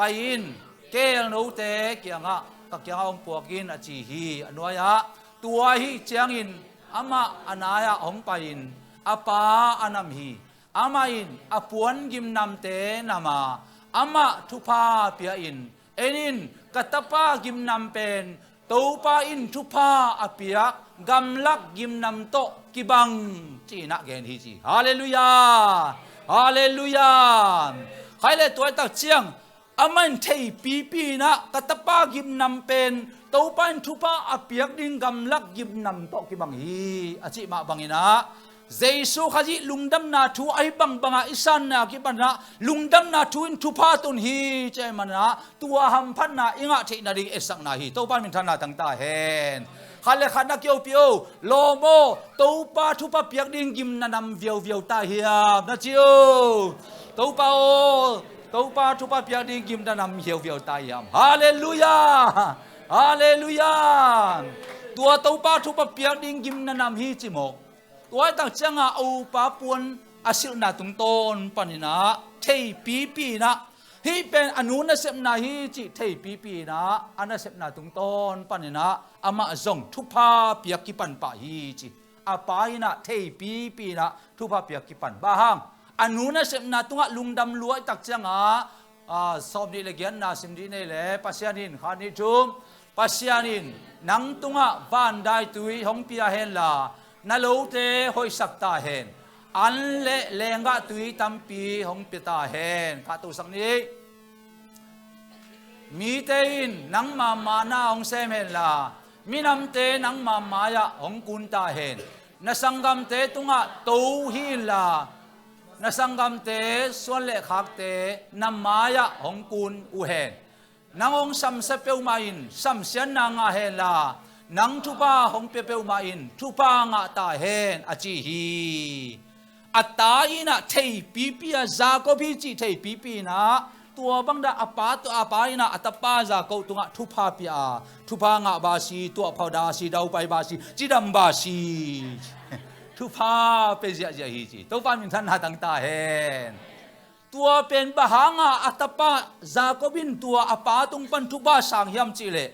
Pai in, keelnote kiangah, ka kiangah hong puak in, a ci hi. A nuai-ah, tua ahi ciangin amah a nai-ah hong pai-in a pa a nam hi. Amah in a puan gimnamte nam a, amah thupha pia-in, en in, ka tapa gimnam pen Topa in thupha a piak gamlak gimnam tawh kibang, ci-in ah gen hi ci. Halleluiah! Halleluiah! Khaile tua tak ciang amah in theipipi-in ah ka tapa gimnam pen Topa in thupha a piak ding gamlak gimnam tawh kibang hi, a cih mah bangin ah Jesu Khazih lungdamna thu ahi bangbangah i sanna kipan ah lungdamna thu in thupha tun hi, ci ahih manin ah tua hamphatna i ngah theih nading etsakna hi. Topa minthanna tangta hen. Khat le khat na kiopih o, lawm aw, Topa thupha piak ding gimna nam viauviau ta hiam, na ci o. Topa aw, Topa thupha piak ding gimna nam viauviau ta hiam. Halleluiah! Halleluiah! Tua Topa thupha piak ding gimna nam hi ci maw. Tua tak ciangah a upa puan a silhna tungtawn panin ah theipipi-in ah, hih pen a nu nasepna hi cih theipipi-in ah, a nasepna tungtawn panin ah amah zong thupha piak kipan pah hi ci. A pa in ah theipipi-in ah thupha piak kipan. Bang hang? A nu nasepna tungah lungdam lua i tak ciangah, a, sawm nih le giatna sim dih nei le, Pasian in, khat nih thum, Pasian in nang tungah vandaitui hong pia henla, na lote hoihsak ta hen. An le lenggah tui tampi hong pia ta hen. Khat to sak nih. Mite in nangma mai-ah hong sem henla, minamte nangma mai-ah hong kun ta hen. Na sanggamte tungah to hi inla, na sanggamte suan le khakte na mai-ah hong kun uh hen. Nang hong samsia peuhmah in samsiatna ngah henla, nang thupha hong pia peuhmah in thupha ngah ta hen, a ci hi. A ta in ah theipipi a, Jacob hi cih theipipi-in ah, tua bangdah a pa, tua a pa in ah a tapa Jacob tungah thupha pia a, thupha ngah ba si, tuahpha da si, daupai ba si, cidam ba si, thupha pia ziahziah hi ci. Topa minthanna tangta hen. Tua pen bang hangah a tapa Jacob in tua a pa tung pan thupha sang hiam cihleh,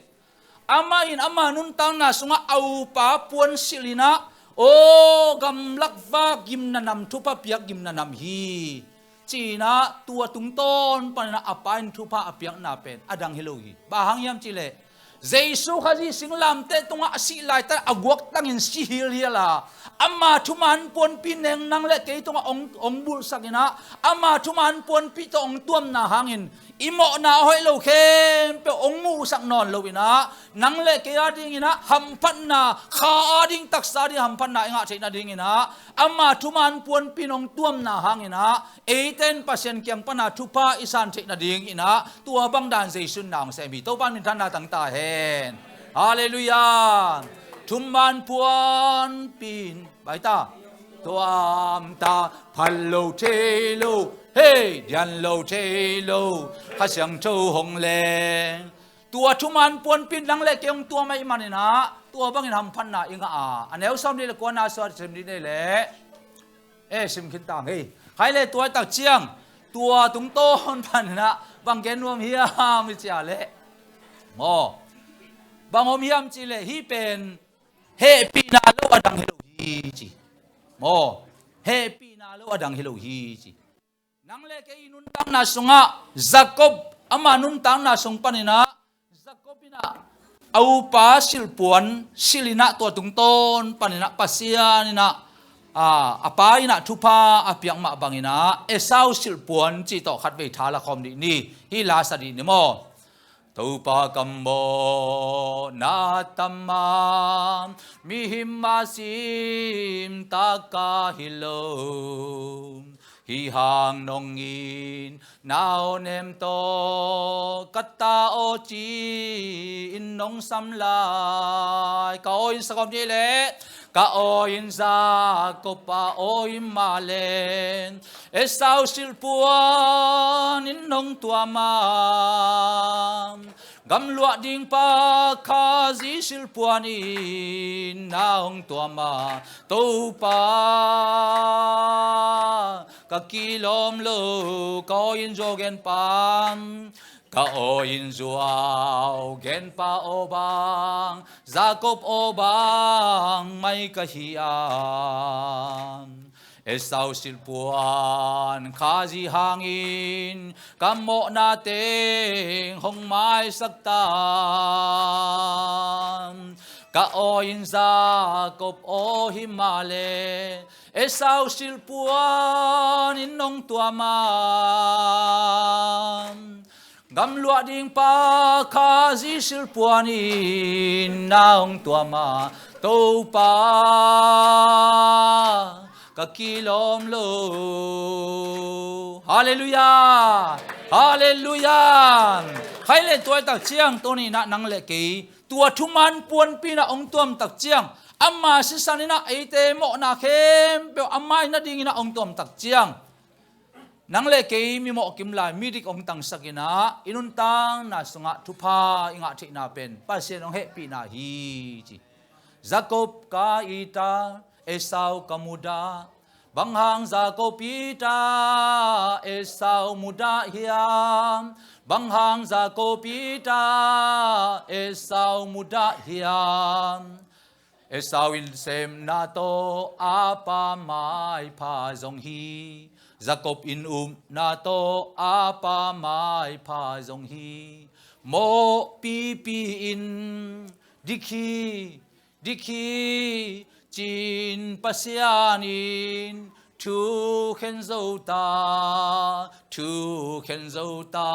amah in ama nuntakna sungah a upa puan silh in ah, aw gamlak vak gimna nam, thupha piak gimna nam hi, ci-in ah tua tungtawn panin ah a pa in thupha a piakna pen a dang hi lo hi. Bang hang hiam cihleh, Jesu Khazih singlamteh tungah a sih laitak a guaktangin si hilhial a, ama thuman puanpi neng nang le kei tungah hong, hong bulhsak in ah, ama thuman puanpi tawh hong tuamna hangin i mawhna a hoih lo khempeuh hong muhsak nawn lo in ah, nang le kei adingin ah hamphatna, kha ading taksa ding hamphatna i ngah theih nadingin ah, ama thuman puanpi in hong tuamna hangin ah, eite in Pasian kiang pan ah thupha i san theih nadingin ah, tua bangdan Jesu in na hong sem hi. Topa minthanna tangta hen. Halleluiah. Thuman puanpi in, baita, tuam ta, phal lo thei lo, hei, dian lo thei lo, Kha Siangtho hong leng. Tua thuman puanpi in nang le kei hong tuam ahih manin ah, tua bangin hamphatna i ngah a. A neu sawm nih le kuana suah sim dih nei le. Eh, sim khin tang hei. Khaile tua tak ciang, tua tungtawn panin ah bang gen nuam hiam i cih leh, maw, bang om hiam cihleh, hih pen hehpihna lo a dang hi lo hi ci. Maw, hehpihna lo a dang hi lo hi ci. Nang le kei i nuntakna sungah, Jacob ama nuntakna sung panin ah, Jacob in ah a upa silhpuan silh in ah tua tungtawn panin ah Pasian in ah, a, a pa in ah thupha a piak mah bangin ah Esau silhpuan cih tawh khatvei tha la khawm dih ni. Hih la sa dih ni maw. Topa kam mawhna tam a, mihim a sim taka hi lo. Hih hang nong in na aw nem tawh ka ta aw ci-in nong sam lai. Ka aw in sa khawm ni leh, ka aw in Jacob a aw in mah leh, Esau silhpuan in nong tuam a, gamluah ding pa Khazih silhpuan in na hong tuam a, Topa ka kilawm lo, ka aw in zaw gen pa, Ka aw in zuau genpa aw bang, Jacob aw bang mai ka hi a. Esau silhpuan khazi hangin ka mawhna teng hong maisak ta. Ka aw in Jacob aw hi mah leh, Esau silhpuan in hong tuam a. Gamluah ding pa khazi silhpuan in na hong tuam a, Topa ka kilawm lo. Halleluiah. Halleluiah. Khaile tuaitak ciang tuni-in ah nang le kei tua thuman puanpi-in ah hong tuamtak ciang, ama sisan in ah eite mawhna khempeuh amah in nadingin ah hong tuamtak ciang, nang le kei mimawh kimlai midik hong tangsak in ah i nuntakna sungah thupha i ngah theihna pen Pasian hong hehpihna hi ci. Jacob ka it a, Esau ka mudah. Bang hang Jacob it a, Esau mudah hiam? Bang hang Jacob it a, Esau mudah hiam? Esau in sepna tawh a pa maipha zong hi. Jacob in upna tawh a pa maipha zong hi. Mawhpipi in dik hi, dik hi, ci-in Pasian in thukhen zo ta, thukhen zo ta.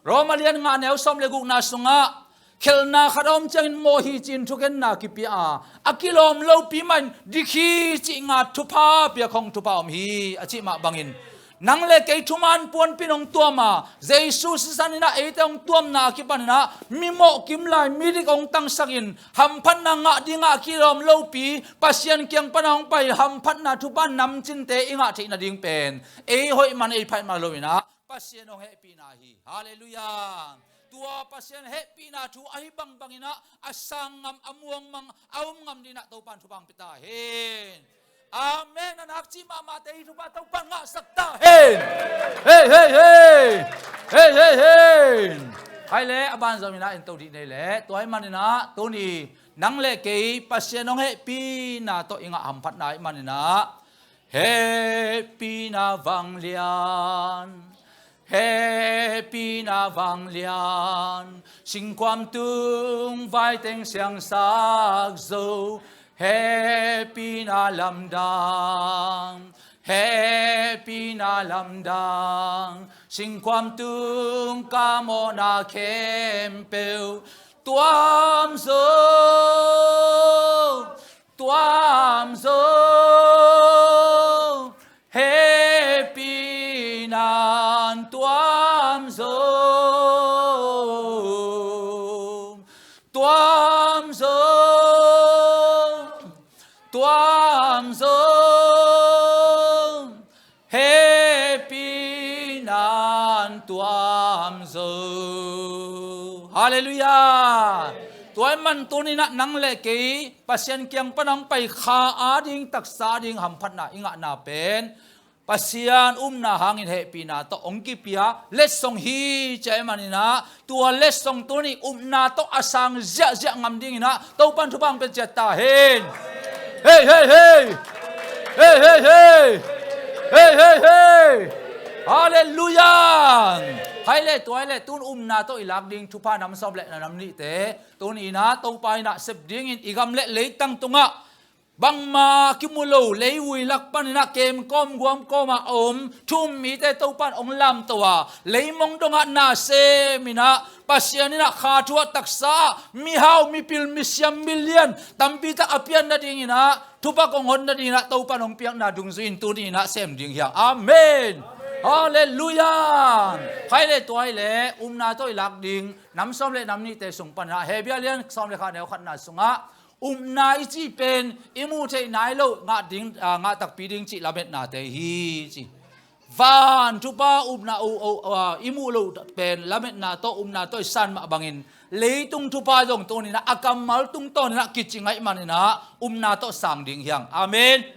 Roma lian nga neu sawm le gukna sungah, khelhna khat a om ciangin mawh hi ci-in thukhenna kipia a, a kilawm lopi mah in dik hi cih nga thupha pia khong thupha om hi a cih mah bangin, nang le kei thuman puanpi-in hong tuam a, Jesu sisan in ah eite hong tuamna a kipan in ah mimawh kimlai midik hong tangsak in, hamphatna ngah dingah a kilawm lopi Pasian kiang pan a hong pai hamphatna thupha namcinte i ngah theih nading pen ei hoih man ei phaih man lo in ah Pasian hong hehpihna hi. Halleluiah. Tua Pasian hehpihna thu ahi bangbang in ah a sang ngam, a muang ngam, a um ngam dingin ah Topan thupha hong pia ta hen. Amen. A nakci mahmahte i thupha Topan ngahsak ta hen. Hei, hei, hei. Hei, hei, hei. Hai le, a ban zong in ah en to dih nei le, tua ahih manin ah tuni nang le kei Pasian hong hehpihna tawh i ngah hamphatna ahih manin ah, hehpihna vanglian, hehpihna vanglian, singkhuam tung vai teng siangsak zo, hehpihna lamdang, hehpihna lamdang, singkhuam tung ka mawhna khempeuh tuam zo, tuam zo, hehpihna'n tuam zo, tuam zo, tuam zo, hehpihna'n tuam zo. Halleluiah. Tua ahih man tuni-in ah nang le kei Pasian kiang pan a hong pai kha ading, taksa ading hamphatna i ngahna pen Pasian upna hangin hehpihna tawh hong kipia letsong hi ci ahih manin ah, tua letsong tuni upna tawh a sang ziahziah ngam dingin ah Topan thupha hong pia ciat ta hen. Hei, hei, hei. Hei, hei, hei. Hei, hei, hei. Halleluiah. Hai le, tua le, tun upna tawh i lak ding thupha nam sawm le nam nihte tuni-in ah Topa in ah sep dingin i gam le leitang tungah bangmah kimu lo leivui lak panin ah kem kawm guam kawmah a om thu-um mite Topan hong lamto a, leimong dongah na semin ah Pasian in ah kha thu-ah taksa ah mihau, mipil, misiam, milian tampi tak a pian nadingin ah, thupha kong hon nadingin ah Topan hong piakna dungzui-in tuni-in ah sem ding hi hang. Amen. Halleluiah. Hai le, tua le, upna tawh i lak ding nam sawm le nam nihte sung panin ah Hebru lian sawm le khat neu khatna sungah, upna i cih pen i muh theih nai loh ngah ding, ah, ngah takpi ding cih lametnate hi ci. Van thupha upna uh, uh, uh, i muh loh pen lametna tawh, upna tawh i san mah bangin, leitung thupha zong tuni-in ah a kammal tungtawnin ah kici ngaih manin ah upna tawh sang ding hi hang. Amen.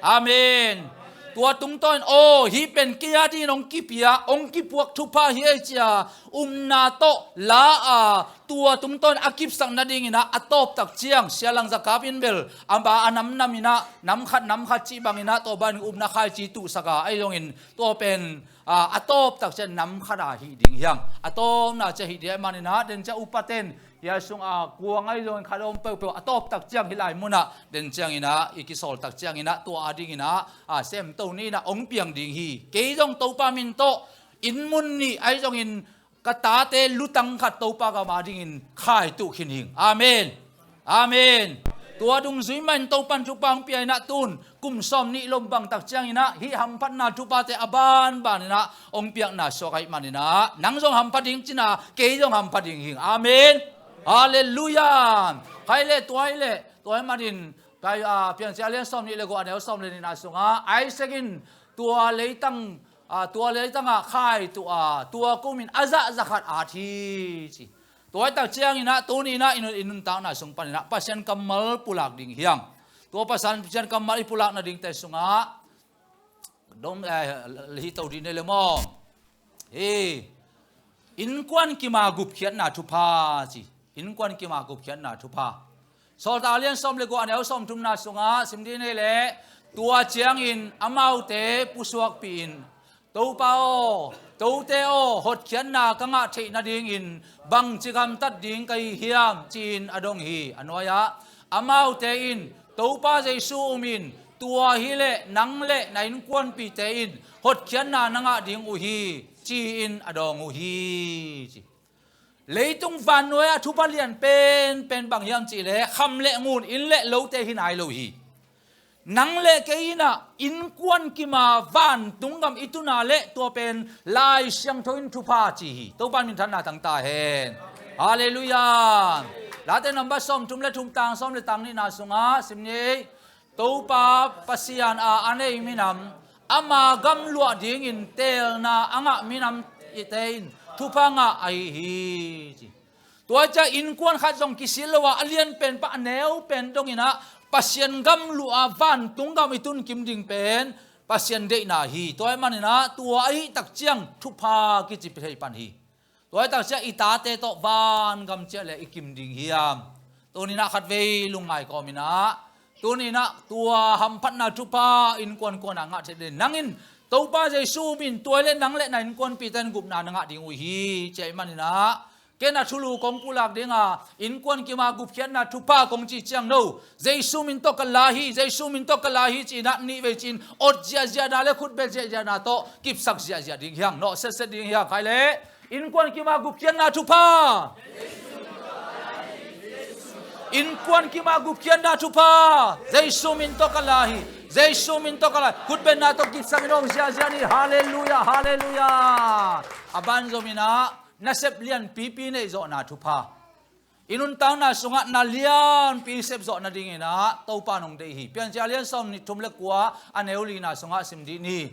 Amen. Tua tungtawn in, aw, hih pen kei a dingin hong kipia, hong kipuak thupha hi ei ci-a upna tawh la a, tua tungtawn in a kipsak nadingin ah a tawptak ciang Sia Lang Za Kap in bel a ba a namnam in ah, nam khat nam khat cih bangin ah, tua bangin upna khaici tuhsak a, ahi zongin tua pen, a, a tawptak ciang nam khat a hih ding hi hang. A tawpna ciang hih ding ahih manin ah, den ciang upaten hia sung a kuang ahi zongin khat om peuhpeuh a tawptak ciang hih lai munah den ciangin ah, i kisawltak ciangin ah, tua a dingin ah, a, semto nih in ah hong piang ding hi. Kei zong Topa min tawh inn mun nih ahi zongin ka tate lutang khat Topa gam a dingin khai tuh khin hing. Amen. Amen. Tua dungzui mah in Topan thupha hong pia in ah, tun kum sawm nih lom bangtak ciangin ah hih hamphatna thuphate a banban in ah hong piakna suak ahih manin ah, nang zong hampha ding cin a, kei zong hampha ding hing. Amen. Halleluiah. Khai le, tua hi le, tua hi manin, kai, a, Piancil a lian sawm nih le guk, a neu sawm le nihna sungah Isaac in tua leitang, a, tua leitang ah khai tuh a, tua kum in a zah za khat at hi ci. Tua hi tak ciangin ah, tuni in ah i nun, i nuntakna sung panin ah Pasian kammal pulak ding hi hang. Tua Pasian, Pasian kammal i pulak nadingte sungah dong, eh, hih to dih nei le maw? Hi. Innkuan kim a gupkhiatna thupha ci. Innkuan kim a gupkhiatna thupha. Sawltak a lian sawm le guk, a neu sawm thumna sungah sim dih nei le, tua ciangin amaute pusuakpih in, Topa aw, tote aw, hotkhiatna ka ngah theih nadingin bangci gamtat ding ka hi hiam, ci-in a dong hi. A nuai-ah amaute in, Topa Jesu um in, tua hi leh nang le na innkuanpihte in hotkhiatna na ngah ding uh hi, ci-in a dawng uh hi, ci. Leitung vannuai-ah thupha lian penpen bang hiam cih leh kham le ngun, inn le lote hi nai lo hi. Nang le kei in ah innkuan kim a vantung gam i tun a leh tua pen Lai Siangtho in thupha ci hi. Topa minthanna tang ta hen. Halleluiah. Late number sawm thum le thum, tang sawm le tang nihna sungah sim ni. Topa Pasian a a nei minam, ama gam luah dingin teelna a ngah minamte in thupha ngah ahi hi, ci. Tua ciang innkuan khat zong kisil lo a, a lian pen pan a neu pen dongin ah Pasian gam luah a vantung gam i tun kim ding pen Pasian deihna hi. Tua ahih manin ah tua ahih tak ciang thupha kici thei pan hi. Tua ahih tak ciang i tate tawh van gam ciah le i kim ding hiam? Tuni in ah khatvei lungngai kawm in ah, tuni in ah tua hamphatna thupha innkuan kuan ah ngah theih ding. Nang in Topa Jesu min tua le nang le na innkuanpihte in gupna na ngah ding uh hi, ci ahih manin ah, ken a thulu kong pulak ding a, innkuan kim a gupkhiatna thupha kong cih ciang no, Jesu min tawh ka la hi, Jesu min tawh ka la hi ci-in ah nihvei ci-in ot ziahziahna le khutbet ziahziahna tawh kipsak ziahziah ding hi hang, nawh setset ding hi hang. Khai le, innkuan kim a gupkhiatna thupha. Innkuan kim a gupkhiatna thupha. Jesu min tawh ka la hi. Jesu min tawh ka la hi. Khutbetna tawh kipsak in hong ziahziah ni. Halleluiah, halleluiah. A ban zom in ah nasep lianpipi neih zawhna thupha. I nuntakna sungah na lianpi sep zawh nadingin ah Topa in hong deih hi. Piancil a lian sawm nih thum le kua, a neu lina sungah sim dih ni.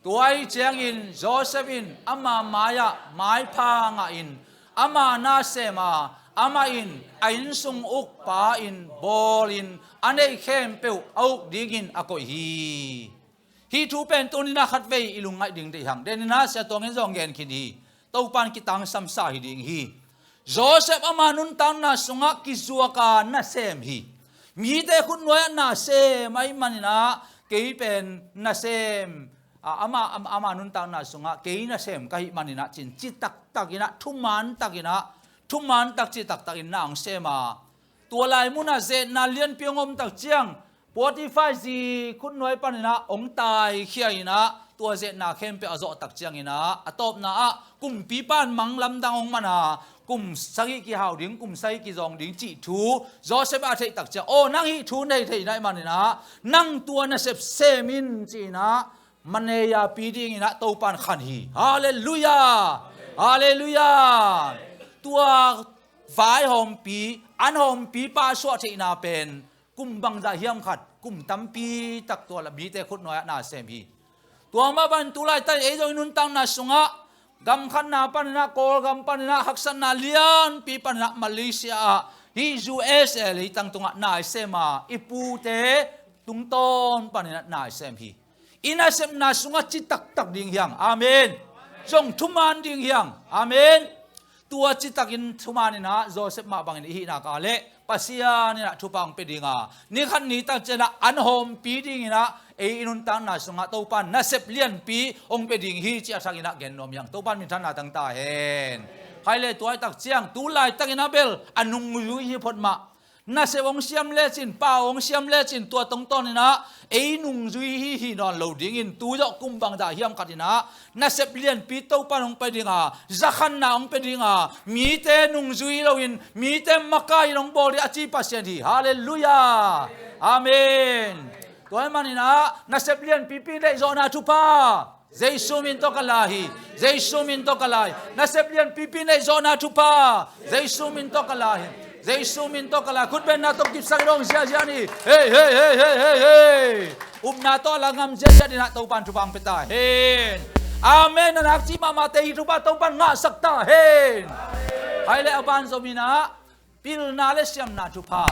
Tua ahih ciangin Josef in ama mai-ah maipha ngahin ama na sem a, amah in a innsung ukpa in bawlin a neih khempeuh a uk dingin a koih hi. Hih thu pen tuni in ah khatvei i lungngaih ding deih hang. Den in ah Sia Tuang in zong gen khin hi. Topa in kitangsam sa hi ding hi. Josef ama nuntakna sungah kizuak a nasem hi. Mite khutnuai-ah nasem ahih manin ah kei pen nasem, a, ama, ama, ama nuntakna sungah kei nasem ka hih manin ah ci-in ci taktak in ah, thuman tak in ah, thuman tak ci taktak in na hong sem a, tua lai munah zetna lianpi hong om tak ciang Potifar zi khutnuai panin ah hong taikhia in ah, tua zetna khempeuh a zawh tak ciangin ah, a tawpna ah kumpipa in mang lamdang hong man a, kum sagih kihau ding, kum sagih kizawng ding cih thu Josef a theih tak ciang, aw, nang hih thu nei thei na hih manin ah nang tua nasep sem in, ci-in ah maneya pi dingin ah Topa in khan hi. Halleluiah. Halleluiah. Tua vaihawmpi, anhawmpipa a suah theihna pen kum bangzah hiam khat, kum tampi tak tua la mite khutnuai-ah nasem hi. Tua mah bang tu laitak in ei zong i nuntakna sungah gam khatna panin ah, Kawlgam panin ah, haksatna lianpi panin ah, Malaysia ah, hih U S A leitang tungah nasem a, i pute tungtawn panin ah nasem hi. i nasepna sungah citaktak ding hiang. Amen. Zong thuman ding hiang. Amen. Tua citakin thuman inah Joseph mah bangin i hihnak a leh Pasian inah thupha hong pia dinga, ni khat ni tak cianah an hawmpi dinginah ei i nuntakna sungah Topan nasep lianpi hong pia ding hi ci a thakinah gen nuam hiang. Topan minthanna tang ta hen. Khai le tuai tak ciang tu laitakinah bel a nungzui hi phot mah. Nasep hong siam lecin, pau hong siam lecin, tua tungtawninah ei nungzui hi hi nawn lo dingin tu zawh kum bangdah hiam khatinah nasep lianpi Topan hong pia dinga, zakhanna hong pia dinga, mite nungzui loin mite makai in hong bawl ding a ci Pasian hi. Halleluiah. Amen. Tua hi maninah nasep lianpipi neih zawhna thupha Jesu min tawh ka la hi. Jesu min tawh ka la hi. Nasep lianpipi neih zawhna thupha Jesu min tawh ka la hi. Jesu min tawh ka la hi. Khutbenna tawh kipsak dong ziahziah ni. Hei, hei, hei, hei, hei, hei. Upna tawh la ngam ziahziah dinah Topan thupha hong pia ta hen. Amen. Na nak cih mahmahte hi thupha Topan ngahsak ta hen. Hai le a ban zominah pilna le siamna thupha.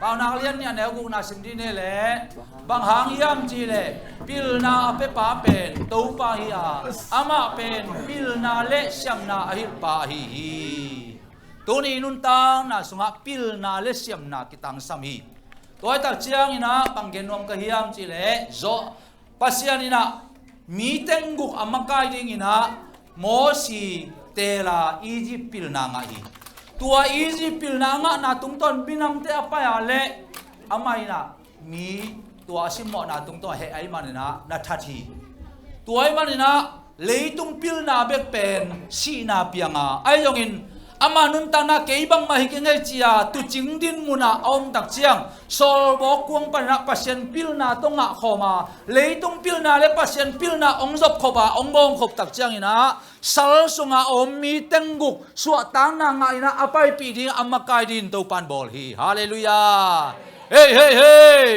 Paunak lian nih a neu gukna sim dih ni le bang hang hiam cih leh pilna a piapa pen Topa hi a, amah pen pilna le siamna a hilhpa ahi hi. Tuni nuntakna sungah pilna le siamna kitangsam hi. Tua hi tak cianginah bang gen nuam ka hiam cih leh zawh Pasian inah mi tengguk a makai dinginah Mosi tela Egypt pilna ngah hi. Tua Egypt pilna a ngahna tungtawn minamte a pai a leh amah inah mi tua a simmawhna tungtawn a heh ahi maninah na that hi. Tua ahi maninah leitung pilna bek pen sihna pianga ahi zongin ama nuntakna kei bangmah hi kei ngei cia tuucing dinmunah a om tak ciang sawlbawk kuang paninah Pasian pilna tawh ngahkhawma leitung pilna le Pasian pilna hong zopkhop a hong bawngkhop tak cianginah sal sunga a om mi tengguk suahtakna ngahinah a paipih ding a makai dingin Topan bawl hi. Halleluiah. Hei, hei, hei.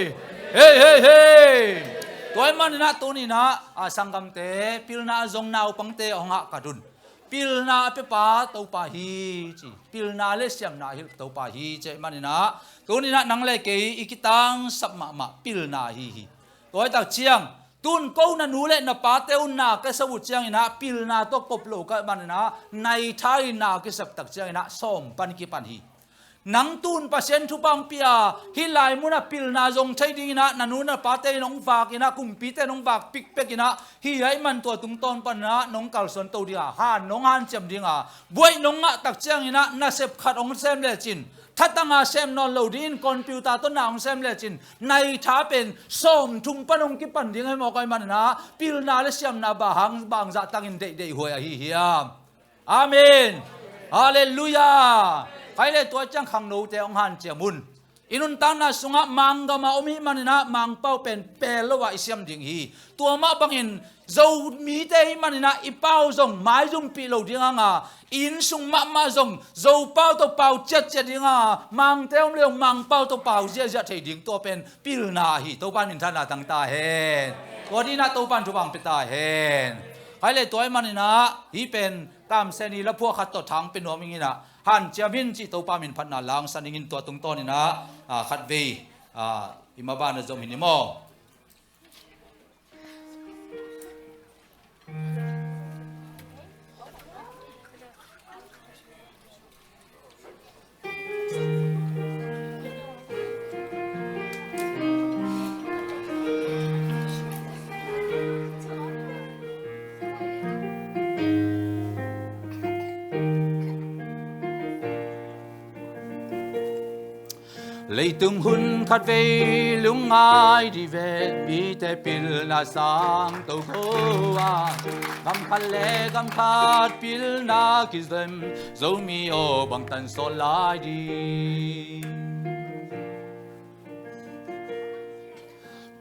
Hei, hei, hei. Tua ahi maninah tuninah a sanggamte pilna a zong naupangte hong hahkat un. Pilna a piapa Topa hi ci. Pilna le siamna a hilh Topa hi ci ahi maninah tuninah nang le kei i kitangsap mahmah pilna hi hi. Tua hi tak ciang tun ko na nu le na pate uh na ka sep uh cianginah pilna tawh kop lo ka maninah naitha in na kisap tak cianginah sawm pan kipan hi. Nang tun Pasian thupha hong pia hih lai munah pilna zong thei dinginah na nu na pate in hong vakinah kumpite in hong vak pikpekinah hi ahi man tua tungtawn paninah nong kalsuan to dinga han nong hanciam dinga buaih nong ngah tak cianginah nasep khat hong sem lecin thatanga sem nawn lo dingin computer tawh na hong sem lecin naitha pen sawmthum pan hong kipan ding ahi mawk ahi maninah pilna le siamna bang hang bangzah tangin deihdeih huai ahi hiam? Amen. Halleluiah. Khai le tua ciang khangnote hong hanciam un. I nuntakna sungah manggama om hi maninah mangpau pen pel lo ah i siam ding hi. Tua mah bangin Zomite hi maninah i pau zong maizumpih lo ding hanga i innsung mahmah zong Zopau tawh pau ciatciat dinga mangte om le zong mangpau tawh pau ziahziah thei ding tua pen pilna hi. Topa minthanna tang ta hen. Tua dinah Topan thupha hong pia ta hen. Khai le tua ahi maninah hih pen kamseni laphuah khat tawh thang pia nuam inginah hanciam hin cih Topa min phatna langsan ingin tua tungtawninah khatvei i mabana zom hin i maw? Leitung hun khatvei lungngai dih ve, mite pilna sang to ko a, gam khat le gam khat pilna kizem, Zomi aw bangtan sawt lai dih.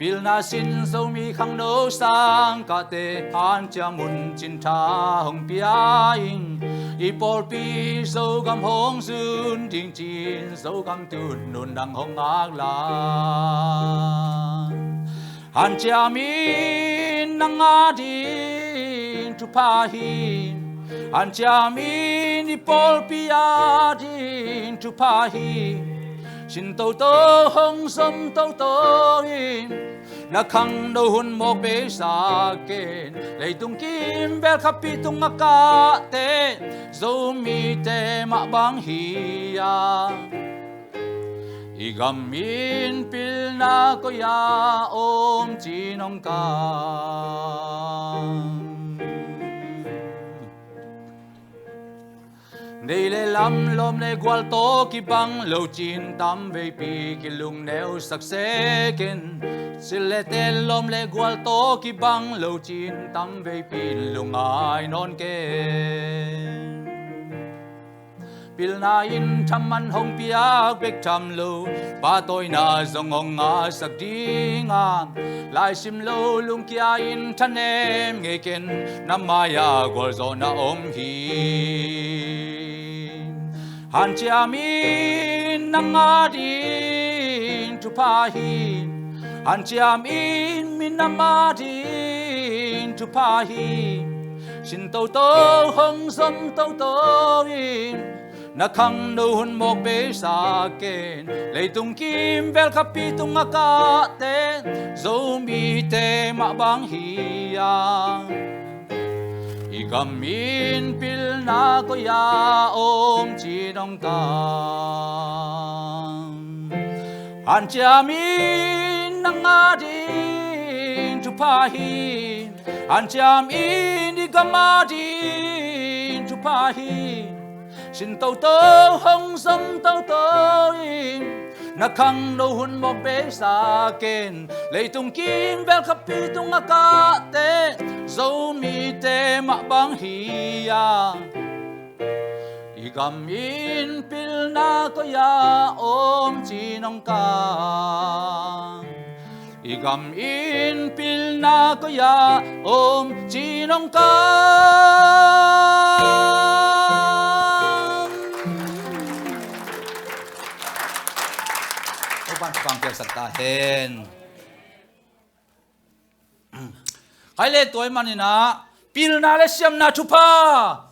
Pilna sin Zomi khangno sangkahte hanciam un cintha hong pia in, i pawlpi Zogam hong zun ding cin Zogam tun nundang hong ngak lai. Hanciam in nang a ding thupha hi. Hanciam in i pawlpi a ding thupha hi. Sin toto hong zom toto in Na khangno hun mawk beisak in, leitung kimvel khapi tung a kahte Zomite mah bang hi-a, i gam in pilna koi-a om ci nong kam. Nei le lam, lawm le gual tawh kibang lo cin tam veipi kilungneusak sek in, sil le tel, lawm le gual tawh kibang lo cin tam veipi lungngai nawn kei. Pilna in thaman hong piak bek tham lo, pahtawina zong hong ngahsak ding a, laisim lo lungkia in thanem ngei ken, na mai-ah gualzawhna om hi. Hanciam in nang ading thupha hi. Hanciam in minam ading thupha hi. Sin toto, hong zom toto in, na khangno hun mawk beisak in, leitung kimvel khapi tung a kahte Zomite mah bang hi-a, i gam in pilna koi-a om ci nong kam. Hanciam in nang ading thupha hi. Hanciam in i gam ading thupha hi. Sin toto, hong zom toto in, na khangno hun mawk beisak in, leitung kimvel khapi tung a kahte Zomite mah bang hi-a, i gam in pilna koi-a om ci nong kam. I gam in pilna koi-a om ci nong kam. Topa'n thupha piaksak ta hen. Khai le tuai maninah, pilna le siamna thupha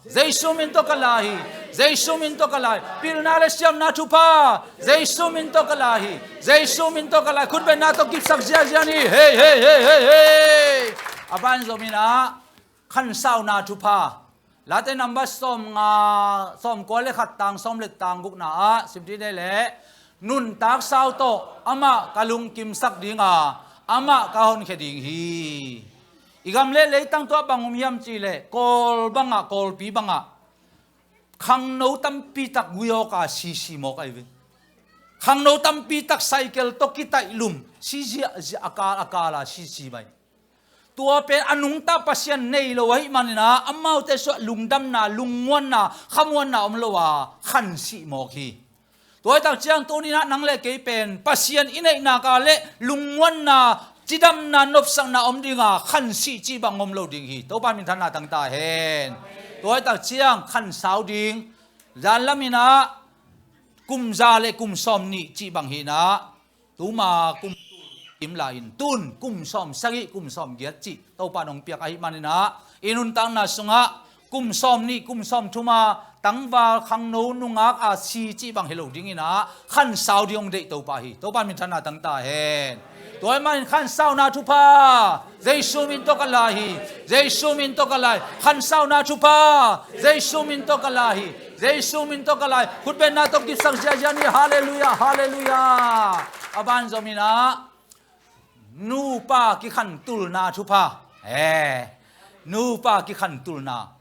Jesu min tawh ka la hi. Jesu min tawh ka la hi. Pilna le siamna thupha Jesu min tawh ka la hi. Jesu min tawh ka la hi. Khutbetna tawh kipsak ziazia ni. Hei, hei, hei, hei, hei. A ban zominah, khansauna thupha. Late number sawm nga, sawm kua le khat tang, sawm le tang gukna ah sim dih dei leh, nuntak sau tawh amah ka lungkimsak dinga, amah ka honkhia ding hi. I gam le leitang tuah bang om hiam cihleh, Kawl bangah, Kawlpi bangah khangno tampitak guiawka sisi mawk ahi ve. Khangno tampitak cycle tawh kitaih lum, si ziahziah a kal a kala sisi mai. Tua pen a nungta Pasian nei lo ahih maninah, amaute suah lungdamna, lungmuanna, khamuanna om lo a khansih mawk hi. Tua hi tak ciang tuninah nang le kei pen Pasian i neihnak a le lungmuanna, cidamna, nopsakna om dinga khansih cih bang om lo ding hi. Topa minthanna tangta hen. Tua hi tak ciang khansau ding, zanlaminah kum za le kum sawm nih cih bang hinah, tuma kum kim la in, tun kum sawm sagih, kum sawm giat cih Topa nong piak ahih maninah, i nuntakna sungah kum sawm nih, kum sawm thuma tangval khangno nungak a si cih bang hi lo dinginah, khansau ding hong deih Topa hi. Topa minthanna tangta hen. Tua ahih manin khansauna thupha Jesu min tawh ka la hi. Jesu min tawh ka la hi. Khansauna thupha Jesu min tawh ka la hi. Jesu min tawh ka la hi. Khutbetna tawh kipsak ziazia ni. Halleluiah, halleluiah. A ban zominah, nupa kikhantulna thupha. Eh, nupa kikhantulna.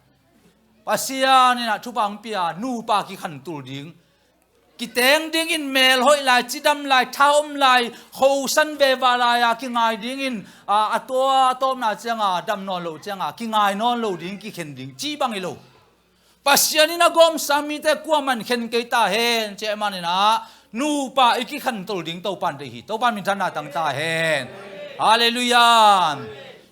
Pasian inah thupha hong pia, nupa kikhantul ding. Kiteng dingin mel hoih lai, cidam lai, tha om lai, khosan veva lai-a kingai dingin, a, a tua a tawpna cianga dam nawn loh cianga kingai nawn lo ding, kikhen ding cih bang hi lo. Pasian in a gawmsa mite kuaman khen kei ta hen, cih ahih maninah nupa i kikhantul ding Topa in deih hi. Topa minthanna tangta hen. Halleluiah.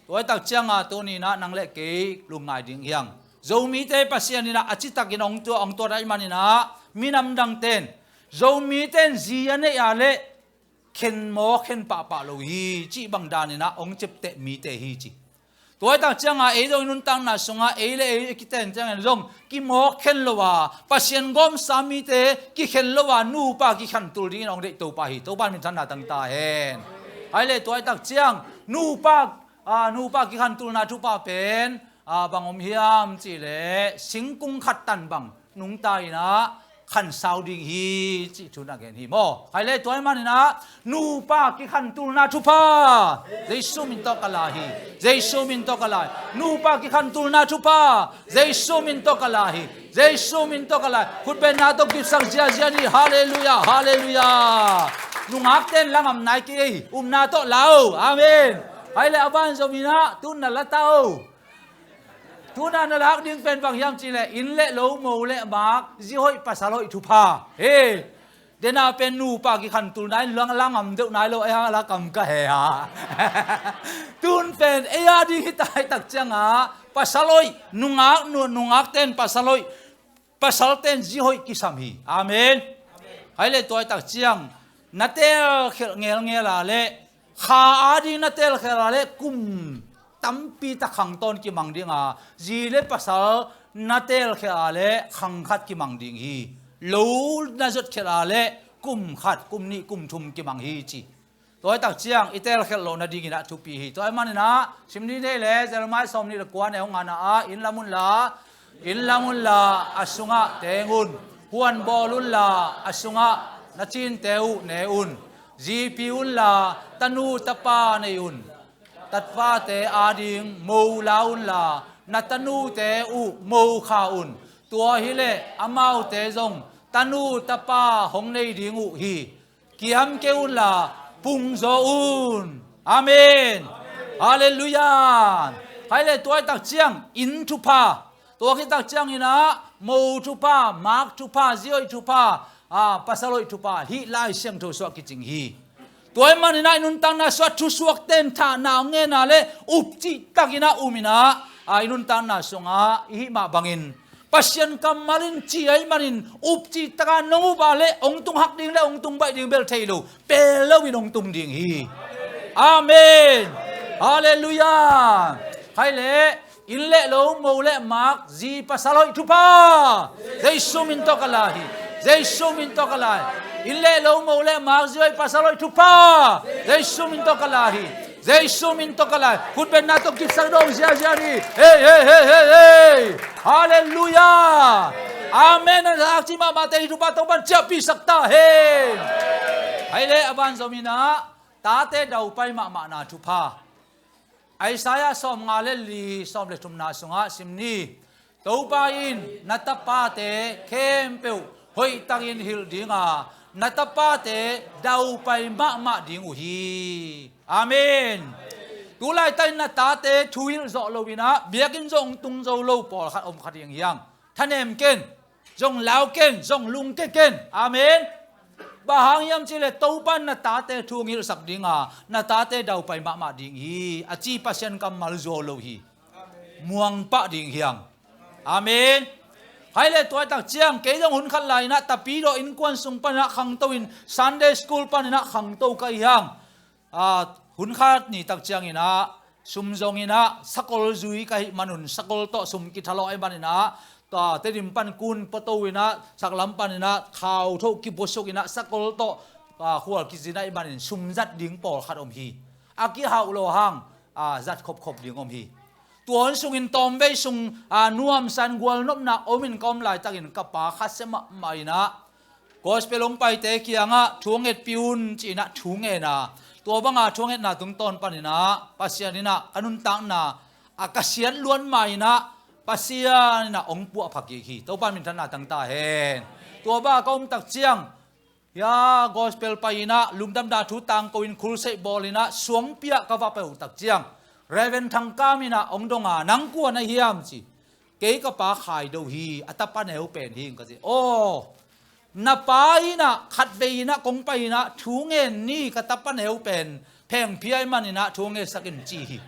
Tua hi tak cianga tuninah nang le kei lungngai ding hiang. Zomite Pasian inah a citakin hong tua, hong tuat ahih maninah, minam dangten Zomite in zi a neih a leh khen mawk, khen pahpah lo hi, cih bang daninah hong ciapteh mite hi ci. Tua hi tak cianga ei zong i nuntakna sungah ei le ei kiten ciangin zong kimawk khen lo a, Pasian gawmsa mite kikhen lo a, nupa kikhantul dingin hong deih Topa hi. Topa minthanna tangta hen. Hai le tua hi tak ciang Nupa, a, nupa kikhantulna thupha pen, a, bang om hiam cih leh singkung khat tan bang nungta in ah khansau ding hi cih thu na gen hi maw. Hai le tua ahih manin ah nupa kikhantulna thupha Jesu min tawh ka la hi. Jesu min tawh ka la hi. Nupa kikhantulna thupha Jesu min tawh ka la hi. Jesu min tawh ka la hi. Khutbetna tawh kipsak ziazia ni. Halleluiah, halleluiah. Nungakte in la ngam nai kei, upna tawh la o. Amen. Hai le a van zom in ah tu-in na la ta o. Tu-in na lak ding pen bang hiam cih leh inn le lo, mo le mak, zi hoih pasal hoih thupha. He, dena pen nupa kikhantulna in la ngam deuh nai lo, ei hang la kam ka he a. Tu-in pen ei a ding hi ta, hi tak ciangah pasal hoih, nungak, nu, nungakte in pasal hoih, pasalte in zi hoih kisam hi. Amen. Hai le tua hi tak ciang na telkhialh ngelngel a leh, kha a ding na telkhialh a leh kum tampi tak khang tawn kimang ding a, zi le pasal na telkhialh a leh khang khat kimang ding hi. Lo na zotkhialh a leh kum khat, kum nih, kum thum kimang hi ci. Tua hi tak ciang i telkhialh loh nading in ah thupi hi. Tua ahih manin ah sim ni nei le, Jeremiah sawm nih le kua, neu nga na ah, inn lam un la, inn lam un la, a sungah teng un. Huan bawl un la, a sungah na cinte uh ne un. Zipi un la, tanu tapa nei un. Tapate a ding mo la un la, na tanute uh mo kha un. Tua hi leh amaute zong tanu tapa hong nei ding uh hi. Kiam kei un la, pung zaw un. Amen. Halleluiah. Hai le tua hi tak ciang inn thupha, tua hi tak ciangin ah mo thupha, mak thupha, zi hoih thupha, a, pasal hoih thupha, hih Lai Siangtho sungah kicing hi. Tua ahih manin ah i nuntakna sungah thusuakte in thahna hong ngen a leh up cihtakin ah um in ah, a, i nuntakna sungah i hih mah bangin Pasian kammal in ci ahih manin up cihtak a nong up a leh hong tung hak ding le hong tung baih ding bel thei lo, pel loin hong tung ding hi. Amen. Halleluiah. Hai le, inn le lo, mo le mak, zi pasal hoih thupha Jesu min tawh ka la hi. Jesu min tawh ka la hi. Inn le lo, mo le mak, zi hoih pasal hoih thupha Jesu min tawh ka la hi. Jesu min tawh ka la hi. Khutbetna tawh kipsak dong ziazia ni. Hei, hei, hei, hei, hei. Halleluiah. Amen. A, a ci mahmahte hih thupha Topa'n ciahpihsak ta hen. Hai le a van zom in ah tate daupai mahmahna thupha. Isaiah sawm nga le li, sawm le thumna sungah sim ni. Topa in na tapate khempeuh hoihtakin hilh ding a, na tapate daupai mahmah ding uh hi. Amen. Tu laitak in na tate thu hilh zawh loin ah biakinn zong tung zo lo pawlkhat om kha ding hi hang. Thanem ken, zong lau ken, zong lungke ken. Amen. Bang hang hiam cih leh Topa'n na tate thu hong hilhsak ding a, na tate daupai mahmah ding hi, a ci Pasian kammal zuau lo hi. Muang pah ding hi hang. Amen. Hai le tua hi tak ciang kei zong hun khat lai in ah Tapidaw innkuan sung panin ah khangto in, Sunday school panin ah khangto ka hi hang. A, hun khat ni tak ciangin ah sum zongin ah sakol zui ka hih manun sakol tawh sum kithalawh ahih manin ah, tua Tedim pan kun pua to in ah, saklam panin ah khau tho kibusuk in ah sakol tawh, a, khual kizin ahih manin sum zat ding pawlkhat om hi. A kihauh lo hang, a, zat khopkhop ding om hi. Tua hun sungin tawmvei sung, a, nuamsa in gualnopna om in ka om laitakin ka pa khasia mahmah in ah, gospel hong paite kiangah thu hong ngetpih un ci-in ah thu ngen a, tua banga thu hong ngetna tungtawn panin ah Pasian in ah ka nuntakna a ka siat luat mah in ah Pasian in ah hong puahpha kik hi. Topa minthanna tang ta hen. Tua banga ka om tak ciang, hia, gospel pai in ah lungdamna thu tangko in crusade bawl in ah suangpi ah ka va pai uh tak ciang, Reverend Thangkam in ah hong dong a, "Nang kua na hiam?" ci. "Kei ka pa Khai Do hi, a tapa neu pen hi," ka ci. "Aw, na pa in ah khatvei in ah kong pai in ah thu ngen ni, ka tapa neu pen phengphi ahih manin ah thu ngetsak in," ci hi.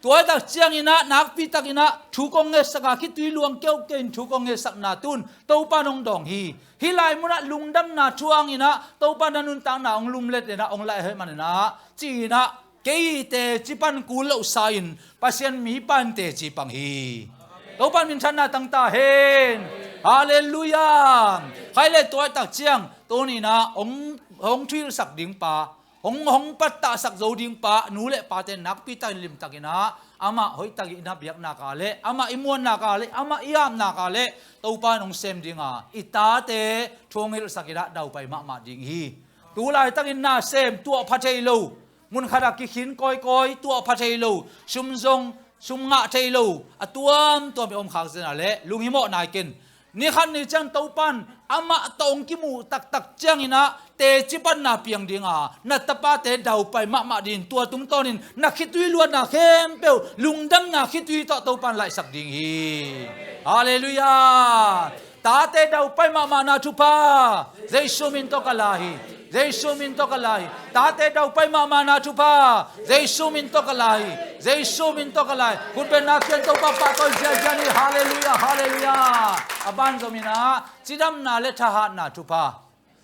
Tua hi tak ciangin ah nakpi takin ah thu kong ngetsak a, khitui luang keukeu in thu kong ngetsakna tun Topa in hong dawng hi. Hih lai munah lungdamna thu hangin ah Topa in ah nuntakna hong lumlet in ah hong laih ahih manin ah ci-in ah kei teci pan kul lohsa in Pasian mipa in teci pang hi. Topa minthanna tang ta hen. Halleluiah. Khai le tua hi tak ciang tuni in ah hong, hong thuhilhsak ding pa, hong, hong pattahsak zo ding pa, nu le pate nakpi takin limtakin ah, amah hoihtakin i na biaknak ah le, amah i muannak ah le, amah i apnak ah le, Topa in hong sem ding a, i tate thu hong hilhsakin ah daupai mahmah ding hi. Tu laitakin na sem, tuah pha thei lo, mun khatah kikhin kawikawi, tuah pha thei lo, sum zong, sum ngah thei lo, a tuamtuam i om khak zen ah le, lunghimawh nai ken. Ni khat ni ciang Topa in amah tawh hong kimuh taktak ciangin ah teci panna piang ding a, na tapate daupai mahmah ding, tua tungtawnin na khitui luatna khempeuh lungdamna khitui tawh Topa in laihsak ding hi. Halleluiah. Tate daupai mahmahna thupha Jesu min tawh ka la hi. Jesu min tawh ka la hi. Tate daupai mahmahna thupha Jesu min tawh ka la hi. Jesu min tawh ka la hi. Khutbenna kiang Topa pahtawi ziahziah ni. Halleluiah, halleluiah. A ban zomin ah cidamna le thahatna thupha.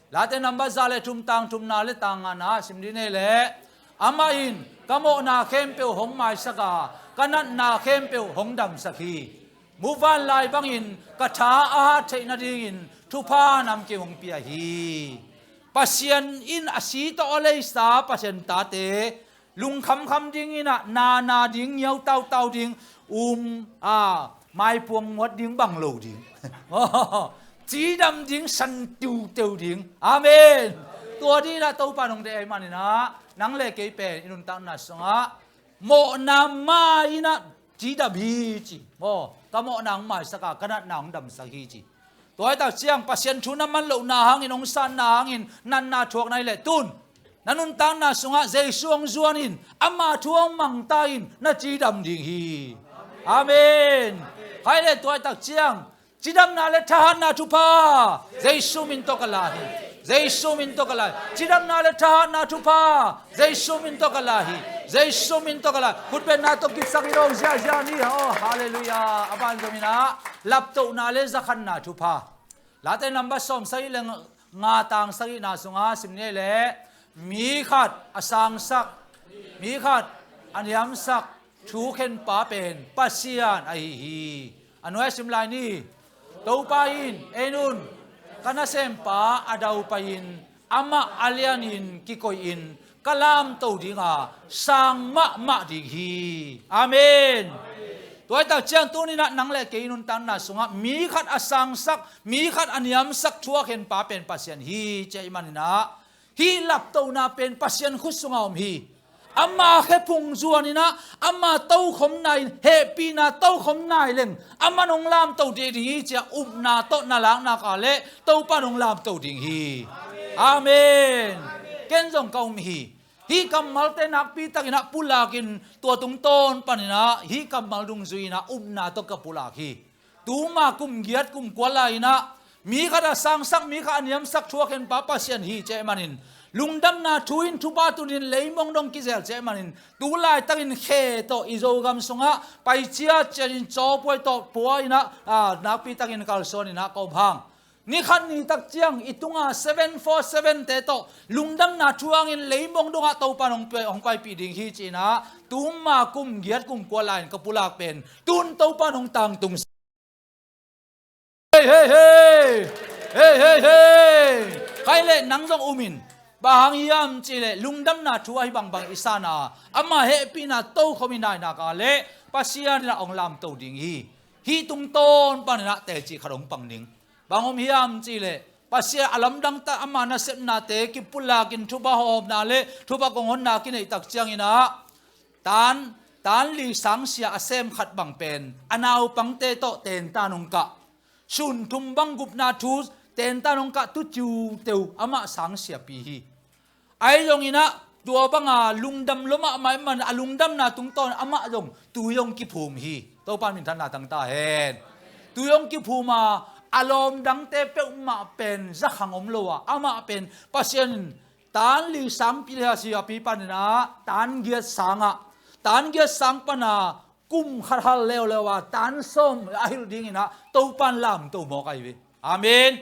Late nambat za le thum, tang thumna le tang ngana sim dih ni le, amah in ka mawhna khempeuh hong maisak a, ka natna khempeuh hong damsak hi. Muvanlai bangin ka tha a hat theih nadingin thupha namkim hong pia hi. Pasian in a si tawh a leisa Pasian tate lungkhamkham dingin ah, nana ding, ngiau tautau ding, um, a, maipuang muat ding bang lo ding. Cidam ding, san tiuteu ding. Amen. Tua dingin ah Topa in hong deih ahih manin ah, nang le kei pen i nuntakna sungah mawhna ma-in ah cidam hi ci. Maw, ka mawhna hong maisak a, ka natna hong damsak hi ci. Tua hi tak ciang Pasian thu na man lohna hangin, hong sanna hangin natna thuak na hih leh tun na nuntakna sungah Jesu hong zuan in, ama thu hong mangta in, na cidam ding hi. Amen. Khaile tua hi tak ciang cidamna le thahatna thupha Jesu min tawh ka la hi. Jesu min tawh ka la hi. Cidamna le thahatna thupha Jesu min tawh ka la hi. Jesu min tawh ka la hi. Khutbenna tawh kipsak hi lo ziahziah ni. Oh, halleluiah. A ban zomin ah laptohna le zakhanna thupha. Late nambat sawm sagih le nga, tang sagihna sungah sim ni le, mi khat a sangsak, mi khat a niamsak thukhenpa pen Pasian ahi hi. A nuai sim lai ni. Topa in, ei nun, ka nasempa a daupai-in, amah a lianin kikoihin ka lamto ding a, sang mahmah ding hi. Amen. Tua hi tak ciang tuni-in ah nang le kei i nuntakna sungah mi khat a sangsak, mi khat a niamsak thukhenpa pen Pasian hi ci ahih manin ah, hih laptohna pen Pasian khut sungah om hi. Ama khephung zuanin ah, ama tokhomna in, hehpihna tokhomna in leng, aman hong lamto ding hi ci-a upna tawh na laknak ah le Topa in hong lamto ding hi. Amen. Ken zong ka um hi. Hih kammalte nakpi takin ah pulakin, tua tungtawn panin ah hih kammal dungzui-in ah upna tawh ka pulak hi. Tuma kum giat kum kua lai-in ah mi khat a sangsak, mi khat a niamsak thukhenpa Pasian hi ci ahih manin, lungdamna thu in thupha tunin leimong dong kizel ci ahih manin, tu laitakin khe tawh i Zogam sungah pai ciatciatin cawpuai tawh pua-in ah, a, nakpi takin kalsuanin ah ka om hang. Ni khat ni tak ciang i tunga seven four seven te tawh lungdamna thu hangin leimong dongah Topa in hong pai, hong paipih ding hi ci-in ah, tuma kum giat kum kua lai-in ka pulak pen tun Topa in hong tangtung. Hei, hei, hei. Hei, hei, hei. Khaile nang zong um in. Bang hang hiam cih leh lungdamna thu ahi bangbang i san a, ama hehpihna tokhom i nainak ah le Pasian in ah hong lamto ding hi. Hih tungtawn panin ah teci khat hong pang ning. Bang om hiam cih leh Pasian a lamdang tak ama nasepnate kipulakin thupha hawmna le thupha kong honna kineih tak ciangin ah, tan, tan li sangsia a sem khat bang pen a naupangte tawh tentan hong kah. Sun thum bang gupna thu tentan hong kah, tu ciuteu amah sangsiapi hi. Ahi zongin ah tua banga lungdam lua mahmah ahih manin a lungdamna tungtawn amah zong tui hong kiphum hi. Topa in minthanna tang ta hen. Tui hong kiphum a, a lawm dangte peuhmah pen zakhang om lo a, amah pen Pasian in tan li sangpi le a siapi panin ah tan giat sangah, tan giat sang pana kum khat hal leuleu a tan sawm a hilh dingin ah Topa in lamto mawk ahi ve. Amen.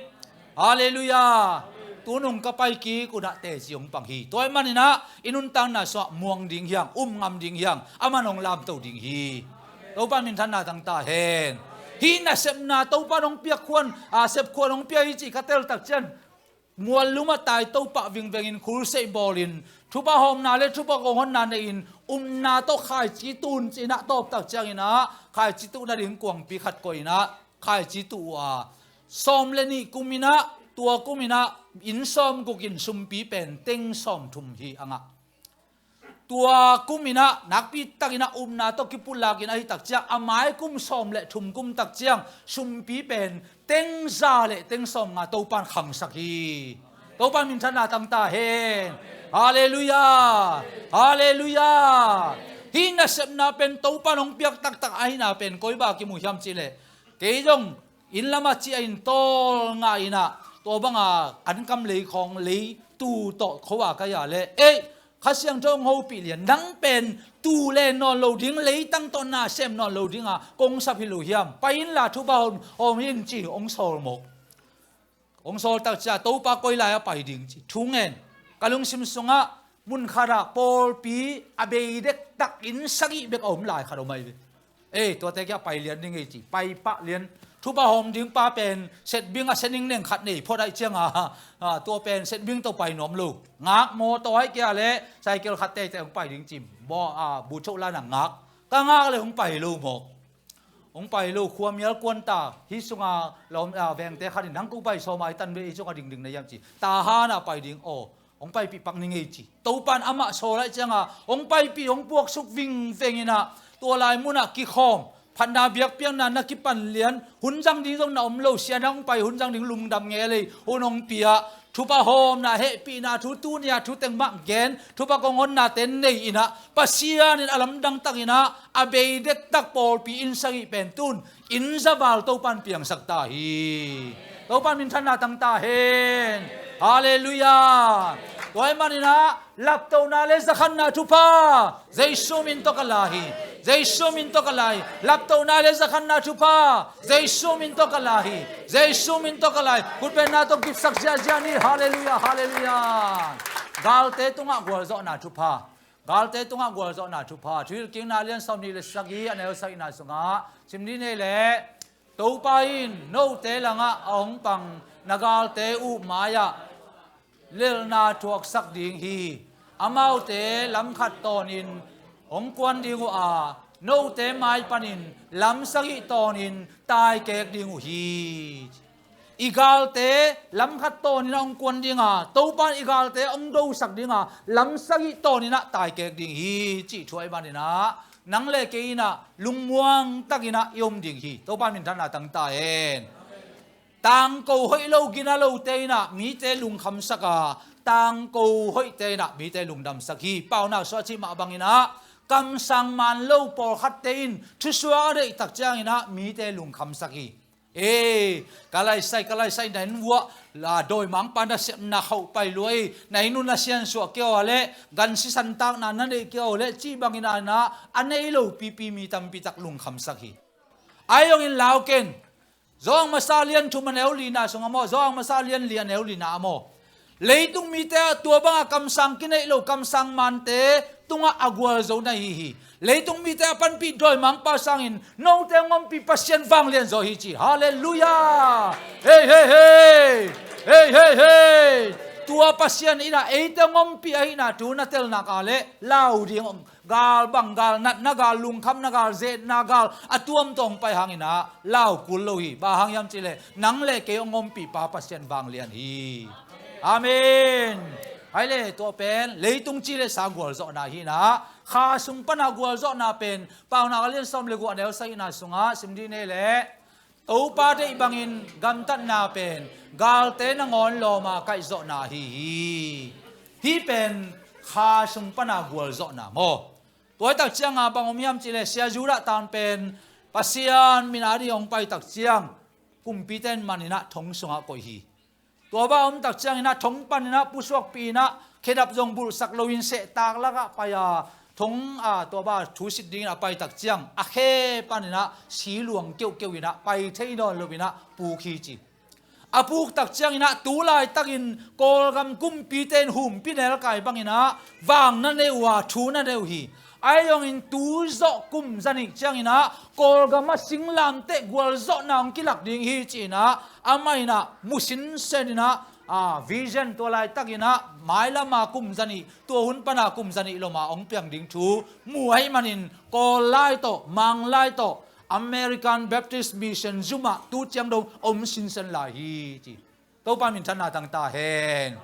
Halleluiah. Tunung ka pai kik un ah teci hong pang hi. Tua ahih manin ah i nuntakna sungah muang ding hi hang, um ngam ding hi hang, aman hong lamto ding hi. Topa in minthanna tang ta hen. Hih nasepna Topa in hong piak khuan, a, sep khuan hong pia hi cih ka tel tak ciang muallum a tai Topa vingvengin khulseih bawlin thupha hawmna le thupha kong honna nei-in upna tawh khaici tun ci-in ah tawptak ciangin ah khaici tuh nading kuangpi khat koih in ah khaici tuh uh a, sawm le nih kum in ah, tua kum in ah inn sawmguk in sumpi pen teng sawmthum hi a ngah. Tua kum in ah nakpi takin ah upna tawh kipullak in ahi tak ciang a mai kum sawm le thum kum tak ciang sumpi pen teng za le teng sawmnga Topan khangsak hi. Topan minthanna tangta hen. Halleluiah. Halleluiah. Hih nasepna pen Topan hong piak taktak ahihna pen koi bang kimu hiam cihleh, kei zong inn lamah ci-a in tawlnga in ah tua banga ankam lei khawng lei tu tawh kho a kai a leh, ei, Kha Siangtho hong hopih lian, nang pen tu len nawn lo ding, leitang tawh na sem nawn lo dinga kong sap hi lo hiam? Pai inla thupha hawm, hawm in ci hong sawl mawk. Hong sawl tak ciang Topa koi lai a pai ding ci thu ngen. Ka lungsim sungah mun khatah pawlpi a bei dektak inn sagih bek a om lai khat om ahi ve. Ei, tuate kia pai lian ding ei ci, pai pah lian. Thupha hawm ding pa pen setbing a sening neng khat nei phot aih cianga, a, tua pen setbing tawh pai nuam lo. Ngak mawtaw aih kia le cycle khat teitei hong pai ding ci. Baw, a, bu choh lana ngak. Ka ngak le hong pai lo mawk. Hong pai lo, khuamial kuanta, hih sunga lawm, a, vengte khat in nang ko pai sawm a i tan ve, i sunga dingding na hiam ci. Tahan a pai ding aw. Hong paipih pak ni ngei ci. Topan amah sawl aih cianga hong paipih, hong puaksuk vingveng in ah tua lai munah kikhawm, phatna biakpiakna na kipan lian, hun zang ding zong na om lo, siana hong pai hun zang ding lungdam ngelei hun hong pia, thupha hawmna hehpihna thu, tuni-a thu teng mah gen, thupha kong honnate nei in ah Pasian in a lamdang takin ah a bei dektak pawlpi inn sagih pen tun inn zaval Topan piangsak ta hi. Topan minthanna tangta hen. Halleluiah. Tua ahih manin ah laptohna le zakhanna thupha Jesu min tawh ka la hi. Jesu min tawh ka la hi. Laptohna le zakhanna thupha Jesu min tawh ka la hi. Jesu min tawh ka la hi. Khutbenna tawh kipsak ziahziah ni. Halleluiah. Halleluiah. Galte tungah gualzawhna thupha. Galte tungah gualzawhna thupha. Thuhilhkikna lian sawmnih le sagih a neu sagihna sungah sim dih ni ei leh, Topa in note langah a hong pang na galte uh mai-ah lelhna thuaksak ding hi. Amaute lam khat tawnin hong kuan ding uh a, note mai panin lam sagih tawnin taikek ding uh hi. I galte lam khat tawnin ah hong kuan dinga, Topa in i galte hong dosak dinga, lam sagih tawnin ah taikek ding hi cih thu ahih manin ah nang le kei in ah lungmuang takin ah i om ding hi. Topa minthanna tangta hen. Tangko hoih lo, gina lote in ah mite lungkhamsak a, tangko hoihte in ah mite lungdamsak hi. Paunak sungah cih mah bangin ah kamsang man lo pawlkhatte in thusuak a deih tak ciangin ah mite lungkhamsak hi. Ee, ka laisai, ka laisai, na inn vuah, la, dawimangpa nasepna khauh pai lua ei, na inn uh na siansuah kei aw leh, gan sisan takna na neih kei aw leh, cih bangin ah na, a nei lo pipi mi tampi tak lungkhamsak hi. Ahi zongin lau ken, Johan masa lian thum a neu lina sungah maw, Johan masa lian li a neu lina ah maw, leitung mite ah tua banga kamsang kineih lo, kamsang mante tungah a gualzo na hi hi. Leitung mite a panpih dawimangpa sangin note hong ompih Pasian vanglian zaw hi ci. Halleluiah. Hei, hei, hei. Hei, hei, hei. Tua Pasian in ah eite hong ompih ahihna thu na telnak a leh lau ding, gal bang gal, natna gal, lungkhamna gal, zetna gal a tuamtuam pai hangin ah lau kul lo hi. Bang hang hiam cihleh nang le kei hong ompihpa Pasian vanglian hi. Amen. Hai le, tua pen leitung ci le sa gualzawhna hi in ah, kha sung pana gualzawhna pen Paunak a lian sawm le guk a neu sagihna sungah sim dih ni ei leh, Topa deih bangin gamtatna pen galte nangawn lawma kaihzawhna ahi hi. Hih pen kha sung pana gualzawhna maw. Tua hi tak cianga bang om hiam cihleh, Sia Judah Tan pen Pasian min a ding hong pai tak ciang kumpite in man in ah thong sungah koih hi. Tua bang a om tak ciangin ah thong panin ah pusuakpih in ah khedap zong bulhsak loin sehtak lakah pai a, thong, a, tua bang a thusit dingin a pai tak ciang a khe panin ah si luang keuhkeuh in ah pai thei nawn loin ah puk hi ci. A puk tak ciangin ah tu laitakin Kawlgam kumpite in humpinelkai bangin ah vang na nei uh a, thu na nei uh hi. Ahi zongin tu zawh kum zanih ciangin ah Kawlgam ah singlamteh gualzawhna hong kilak ding hi ci-in ah amah in ah mu sinsen in ah a vision tua laitakinah mailama kum zanih, tua hun pana kum zanih loma hong piang ding thu mu ahih manin Kawl lai tawh, Mang lai tawh, American Baptist Mission zumah tu ciang dong om sinsen lai hi ci. Topa minthanna tangta hen.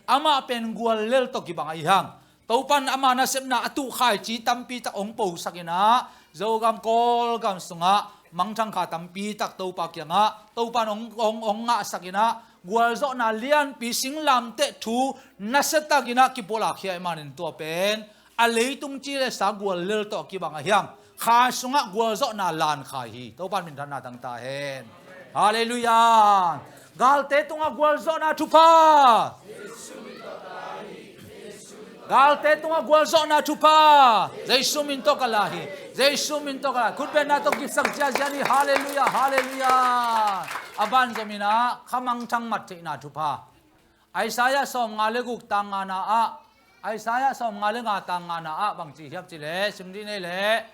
Amah pen guallel tawh kibang ahi hang. Topan ama nasepna a tuh khaici tampi tak hong posakinah Zogam Kawlgam sungah mangthang kha tampi tak Topa kiangah Topan hong, hong, hong ngahsakinah gualzawhna lianpi singlamteh thu nasiatakinah kipulak hi ahih manin tua pen a leitung ci le sa guallel tawh kibang ahi hang. Kha sungah gualzawhna lan khai hi. Topan minthanna tangta hen. Halleluiah. Galte tungah gualzawhna thupha. Galte tungah gualzawhna thupha. Jesu min tawh ka la hi. Jesu min tawh ka la hi. Khutbetna tawh kipsak ziazia ni. Halleluiah, halleluiah. A banzaw minah khamangthang mat theihna thupha. Isaiah sawmnga le guk tang ngana ah, Isaiah sawmnga le nga tang ngana ah bangci hiam cileh sim dih nei leh,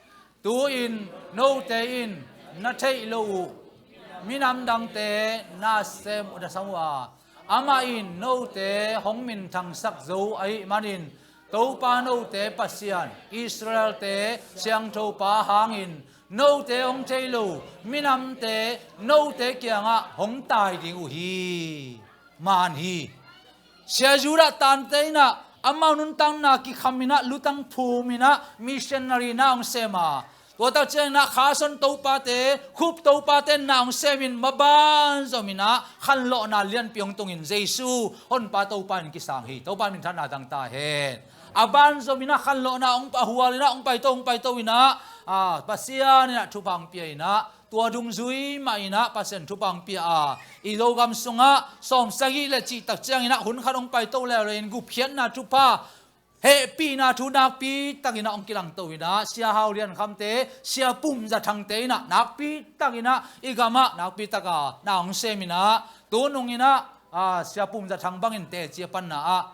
tu-in note in na theih lo uh minam dangte na sem uh, na sam uh a, amah in note hong minthangsak zo ahih manin Topa note Pasian, Israelte siangthopa hangin note hong thei lo minamte note kiangah hong tai ding uh hi. Man hi. Sia Judah tante inah amau nuntakna kikhaminah lutang phuminah missionary na hong sema. Tua tak cianginah Khason topate, Khup topate na hong semin maban zominah khanlawhna lianpi hong tungin Jesu Honpa Topa in kisang hi. Topa minthanna tangta hen. A ban zominah khanlawhna hong pahualinah hong paito, hong paito inah, a, Pasian inah thupha hong pia inah tua dungzui mah inah Pasian thupha hong pia a, i Zogam sungah sawmsagih le cihtak cianginah hun khat hong paito leuleu in gupkhiatna thupha, hehpihna thu nakpi takinah hong kilangto inah Sia Hau Lian Khamte, Sia Pum Za Thangte inah nakpi takinah i gamah nakpi taka na hong seminah tununginah, a, Sia Pum Za Thang bangin teci a panna ah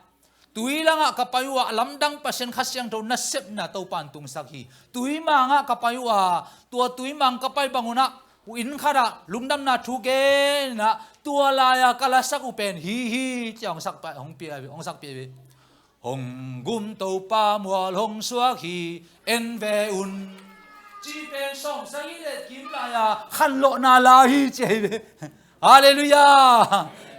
tui langah ka pai uh a, lamdang Pasian Kha Siangtho nasepna Topa in tungsak hi. Tuimangah ka pai uh a, tua tuimang ka pai bang unah inn khatah lungdamna thu genah tua lai-a ka lasak uh pen hi hi ci-a hong sakpia, hong pia, hong sakpia hi. Hong gum Topa mual hong suak hi, en ve un. Ci pen sawmsagih le kim lai-a khanlawhna lai hi ci hi ve. Halleluiah.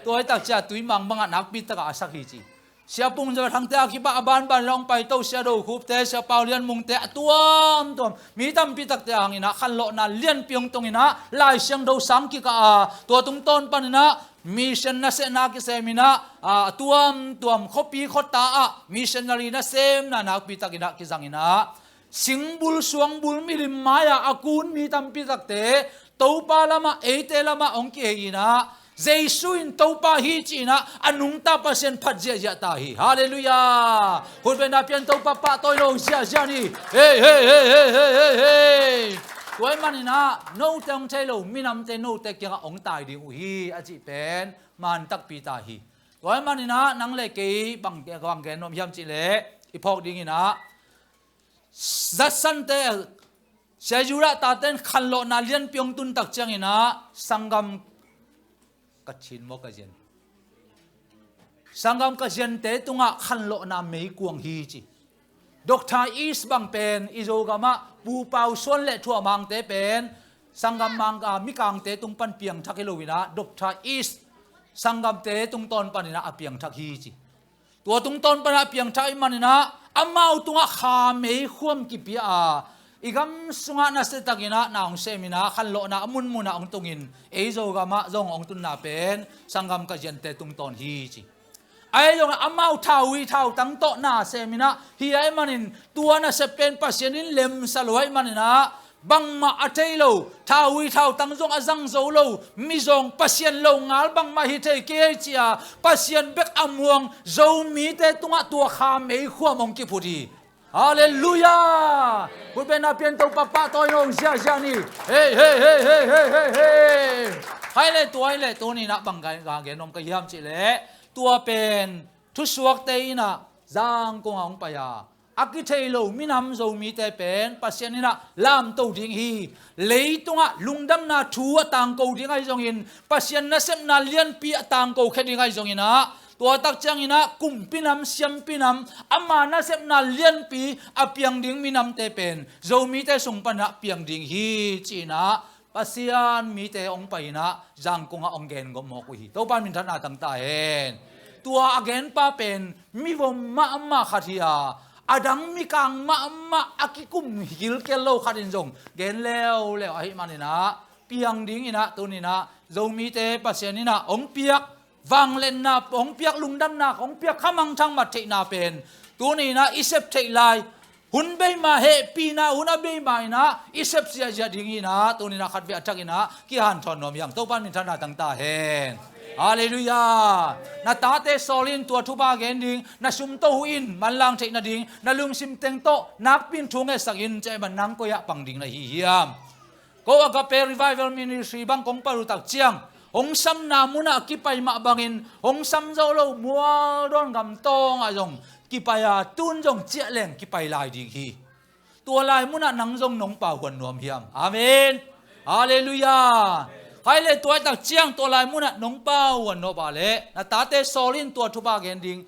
Tua hi tak ciah tuimang bangah nakpi takah a sak hi ci. Sia Pum Za Thangte a kipah a banban long paito Sia Do Khupte, Sia Pau Lian Mungte a tuamtuam mi tampi takte a hanginah khanlawhna lianpi hong tunginah Lai Siangtho sang kikah a, tua tungtawn paninah mission nasehna kiseminah, a, a tuamtuam khuapi khuata ah missionary nasemna nakpi takinah kizanginah singbul suangbul milim mai-ah a kun mi tampi takte Topa lamah, eite lamah hong kihei inah Jesu in Topa hi ci-inah a nungta Pasian phat ziahziah ta hi. Halleluiah. Khutbetna pian Topa pahtawi lo ziahziah ni. Hei, hei, hei, hei, hei, hei, hei. Tua ahih maninah note hong thei lo minamte note kiangah hong tai ding uh hi a cih pen man takpi ta hi. Tua ahih maninah nang le kei bang, bang gen nuam hiam cihleh i phawk dinginah Zatsante, Sia Judah tate in khanlawhna lianpi hong tun tak cianginah sanggam ka chin maw ka zian? Sanggam ka ziante tungah khanlawhna meikuang hi ci. Doctor East bang pen i Zogamah Pu Pau Suan le Thuamangte pen sanggam mang, a, mikangte tung pan piangthak hi loinah Doctor East sanggamte tungtawn paninah a piangthak hi ci. Tua tungtawn panah a piangthak ahih maninah amau tungah kha meikhuam kipia a, i gam sungah nasiatakinah na hong seminah khanlawhna a munmunah hong tungin ei Zogamah zong hong tunna pen sanggam ka ziante tungtawn hi ci. Ahi zongah amau thauvui thautang tawh na seminah hi ahih manin tua nasep pen Pasian in lemsa lo ahih maninah bangmah a thei lo, thauvui thautang zong a zang zo lo, mizawng Pasian lo ngal bangmah hi thei kei ci-a Pasian bek a muang Zomite tungah tua kha meikhuam hong kiphut hi. Halleluiah. Khutbetna pian Topa pahtawi hong ziahziah ni. Hei, hei, hei, hei, hei, hei, hei. Hai le tua hi le tuninah bang gen nuam ka hiam cihleh tua pen thusuakte inah Zangkong a hong pai a a kithei lo minam Zomite pen Pasian in ah lamto ding hi. Leitungah lungdamna thu a tangko ding ahi zongin, Pasian nasepna lianpi a tangko khia ding ahi zongin ah, tua tak ciangin ah kumpinam, siampinam, ama nasepna lianpi a piang ding minamte pen Zomite sung pan ah piang ding hi ci-in ah Pasian mite hong pai-in ah Zangkong ah hong gen gawp mawk uh hi. Topa minthanna tangta hen. Tua a genpa pen mivom mahmah khat hi a, a dang mikang mahmah a kikum kilkel lo khat in zong gen leuleu ahih manin ah, piang dingin ah, tuni-in ah Zomite Pasian in ah hong piak vangliatna, hong piak lungdamna, hong piak khamangthang mat theihna pen tuni-in ah i sep theih lai, hun bei ma hehpihna hun a bei ma-in ah i sep ziahziah ding hi-in ah, tuni-in ah khatvei a thakin ah kihanthawn nuam hi hang. Topa minthanna tangta hen. Halleluiah. Na tate sawl in tua thupha gen ding, na sumto huh in manlang theih nading, na lungsim teng tawh nakpi-in thu ngetsak in, ci-a ahih manin nang koi-ah pang ding na hi hiam? Ko Agape Revival Ministry bang kong pai uh tak ciang, hong samna munah kipai mah bangin hong sam zo lo mualdawn gam tawngah zong kipai a, tun zong ciah leng kipai lai ding hi. Tua lai munah nang zong nong pauhuan nuam hiam? Amen. Halleluiah. Khaile tua tak ciang tua lai munah nong pauhuan nuam a leh, na tate sawl in tua thupha gen ding,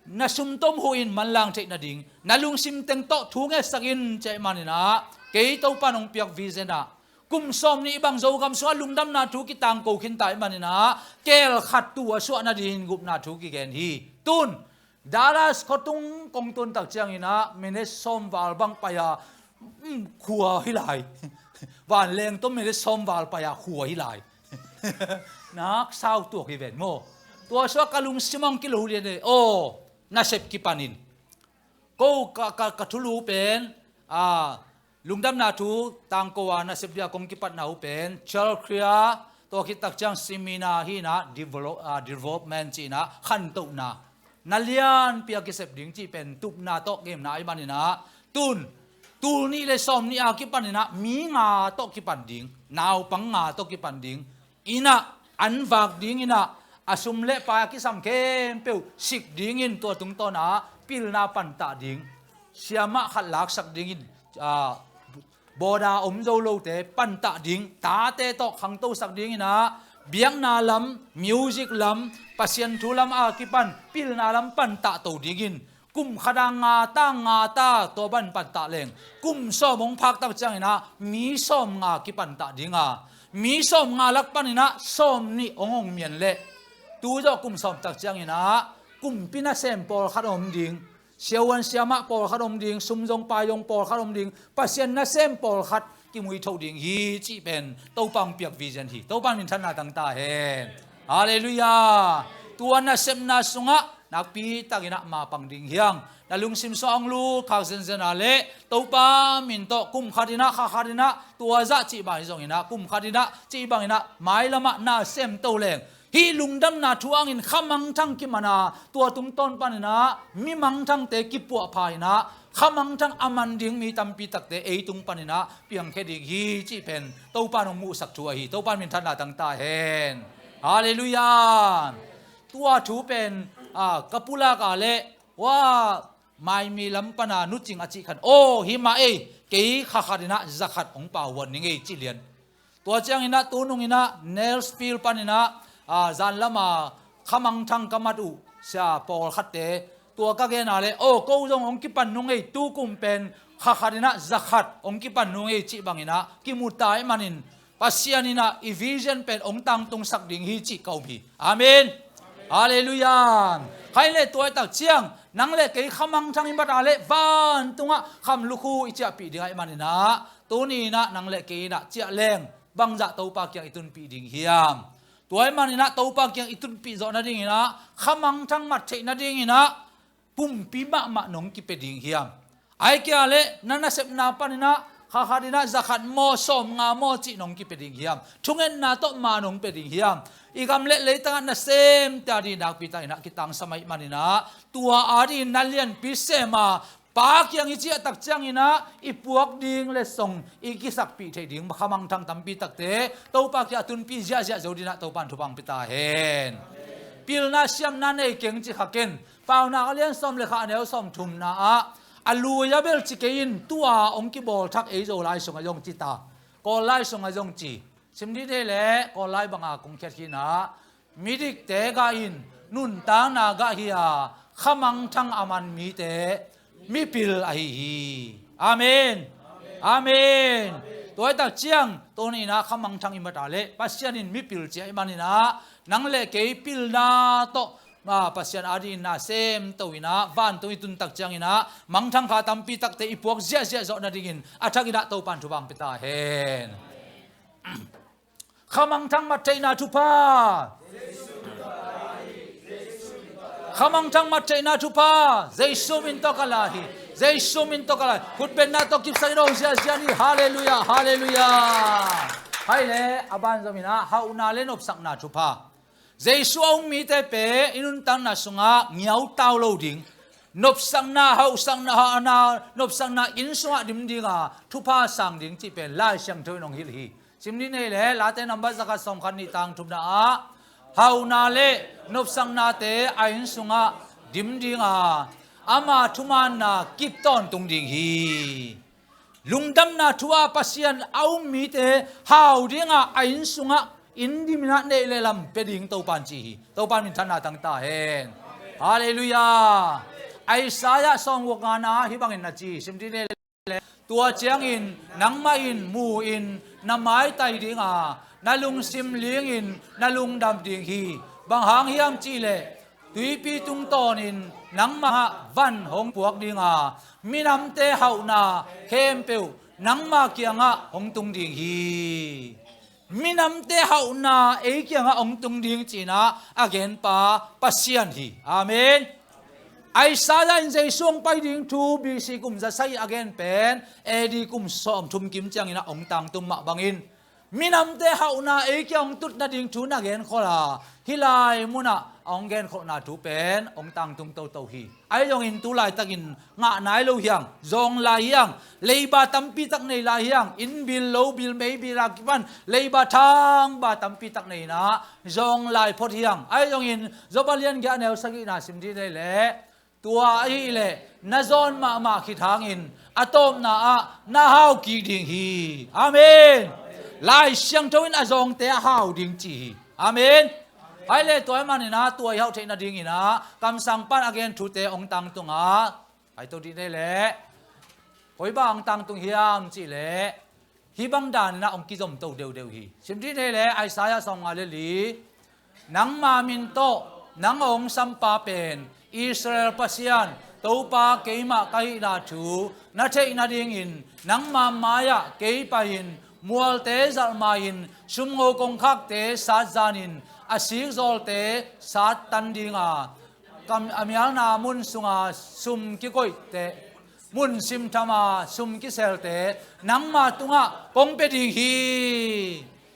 na sumtom huh in manlang theih nading, na lungsim teng tawh thu ngetsak in, ci-a ahih manin ah, kei Topa in hong piak vision ah kum sawm nih bang Zogam sungah lungdamna thu kitangko khinta ahih manin ah, keel khat tua suah nadingin gupna thu kigen hi. Tun Dallas khuatung kong tun tak ciangin ah minute sawm val bang pai a, um, khua hi lai. Vanleng tawh minute sawm val pai a khua hi lai. Nak sau tuak hi ven maw? Tua suak ka lungsim hong kilo lian e. Aw, nasep kipanin. Ko ka, ka, ka thulu pen, a, lungdamna thu tangko a nasep dia kong kipatna uh pen Church Clear, tua khit tak ciang seminar hi-in ah develop, a, development ci-in ah khantohna. Na lianpi a kisep ding cih pen tupna tawh gemna ahih manin ah, tun tul nih le sawm nih a kipanin ah mi nga tawh kipan ding, naupang nga tawh kipan ding, in ah an vak dingin ah, a sum le pai a kisam khempeuh sik dingin tua tungtawn ah pilna pantah ding, siamah khat laksak dingin, a, bawda om zo lote pantah ding, tate tawh khangtosak dingin ah, biakna lam, music lam, Pasian thu lam a kipan pilna lam pantah to dingin, kum khat a nga ta, nga ta, tua bang pantah leng, kum sawm hong phak tak ciangin ah mi sawm nga kipantah ding a, mi sawm nga lak panin ah sawm nih hong hong mian leh, tu zawh kum sawm tak ciangin ah kumpi nasem pawlkhat om ding, siavuan siamah pawlkhat om ding, sum zong pai zong pawlkhat om ding, Pasian nasem pawlkhat kimuithoh ding hi cih pen Topa hong piak vision hi. Topa in minthanna tangta hen. Halleluiah. Tua nasepna sungah nakpi takin ah mapang ding hi hang. Na lungsim sungah hong lut khak zenzen a leh, Topa min tawh kum khatin ah, kha khatin ah, tua zah cih bang hi zongin ah, kum khatin ah cih bangin ah mailamah na semto leng, hih lungdamna thu hangin khamangthang kiman a, tua tungtawn panin ah mi mangthangte kipuahpha in ah, khamangthang a man ding mi tampi takte ei tung panin ah piangkhia ding hi cih pen Topa in hong muhsak thu ahi. Topa in minthanna tangta hen. Halleluiah. Tua thu pen, a, ka pulak a leh, wa, Maimi lam pan a Nu Cing a cih khat, aw, hi mah ei, kei kha khatin ah za khat hong pauhuan ning ei, ci lian. Tua ciangin ah tunung in ah Nashville panin ah, a, zan lam a khamangthang ka mat uh sia pawlkhatte, tua ka gen a leh, aw, ko zong hong kipan nung ei, tu kum pen kha khatin ah za khat hong kipan nung ei cih bangin ah kimu ta ahih manin, Pasian in ah i vision pen hong tangtungsak ding hi cih ka um hi. Amen. Halleluiah. Khaile tua tak ciang, nang le kei khamangthang i mat a leh vantungah kham lukhu i ciahpih ding ahih manin ah, tuni in ah nang le kei in ah ciah leng bangzah Topa kiang i tunpih ding hiam? Tua ahih manin ah Topa kiang i tunpih zawh nadingin ah, khamangthang mat theih nadingin ah pumpi mahmah nong kipia ding hiam? Ahih kei leh na nasepna panin ah kha khatin ah za khat maw, sawm nga maw cih nong kipia ding hiam? Thungetna tawh ma nong pia ding hiam? I gam le leitangah nasem ta ding nakpi takin ah kitangsam ahih manin ah, tua a dingin na lianpi sem a, Pa kiang i ciah tak ciangin ah i puak ding le song i kisakpih theih ding khamangthang tampi takte Topa kiang a tunpih ziahziah zo dingin ah Topa in thupha hong pia ta hen. Pilna siamna nei keng ci kha ken. Paunak a lian sawm le khat, a neu sawm thumna ah, A lui a bel ci kei in, tua hong kibawl thak ei Zolai sungah zong ci ta. Kawllai sungah zong ci. Sim dih nei leh Kawllai banga kong khiat khin ah, midikte gah in nuntakna gah hi a, khamangthang a man mite mipil ahi hi. Amen. Amen. Tua hi tak ciang, tua in ah khamangthang i mat a leh Pasian in mipil ci ahih manin ah, nang le kei pilna tawh, ah, Pasian adingin na sem to in ah, vantung i tun tak ciangin ah mangthang kha tampi takte i puak ziahziah zawh nadingin a thak in ah Topan thupha hong pia ta hen. Khamangthang mat theihna thupha. Khamangthang mat theihna thupha Jesu min tawh ka la hi. Jesu min tawh ka la hi. Khutbetna tawh kipsak in hong ziahziah ni. Halleluiah, halleluiah. Hai le a ban zom in ah hauhna le nopsakna thupha. Jesu a um mite pen i nuntakna sungah ngiautau lo ding, nopsakna, hauhsakna, hauhna, nopsakna inn sungah dim ding a, thupha sang ding cih pen Lai Siangtho in hong hilh hi. Sim dih nei leh Late number zakhat sawmkhat nih tang thumna ah, hauhna le nopsaknate a inn sungah dim ding a, ama thumanna kip tawntung ding hi. Lungdamna thu-a Pasian a um mite hau ding a, a inn sungah inn dim in ah neih le lam pia ding Topan ci hi. Topan minthanna tang ta hen. Halleluiah. Isaiah sawmguk ngana hih bangin na ci. Sim dih nei leh, tua ciangin nangmah in mu in na maitai ding a, na lungsim lingin na lungdam ding hi. Bang hang hiam cih leh, tuipi tungtawnin nangmah ah van hong puak ding a, minamte hauhna khempeuh nangmah kiangah hong tung ding hi. Minamte hauhna ei kiangah hong tung ding ci-in ah a genpa Pasian hi. Amen. Isaiah in Jesu hong pai ding thu B C kum za sagih a gen pen A D kum sawmthum kim ciangin ah hong tangtung mah bangin, minamte hauhna ei kiang hong tut nading thu na genkhol a, hih lai munah a hong genkholhna thu pen hong tangtung toto hi. Ahi zongin tu laitakin ngah nai lo hi hang, zawng lai hi hang, leiba tampi tak nei lai hi hang, inn bil, lo bil, mei bil a kipan leiba, thangba tampi tak nei in ah zawng lai phot hi hang. Ahi zongin Job a lian giah a neu sagihna sim dih nei leh, tua ahih leh na zawn mahmah khit hangin a tawpna ah na hau kik ding hi. Amen. Lai Siangtho in a zawngte a hau ding ci hi. Amen. Hai le tua ahih manin ah tua i hauh theih nadingin ah kamsang pan a gen thute hong tangtung a, hai to dih nei leh, koi bang hong tangtung hiam cih leh, hih bang dan in ah hong kizom to deuhdeuh hi. Sim dih nei leh Isaiah sawmnga le li, nangma min tawh nang a hong sampa pen Israel Pasian Topa keimah ka hihna thu na theih nadingin nangma mai-ah kei pai-in, mualte zalh ma-in, sumngo kongkhakte sat zanin, a sikzawlte sat tan ding a, kam, a mialna mun sunga sum kikoihte, mun simthama sum kiselte nangma tungah kong pia ding hi.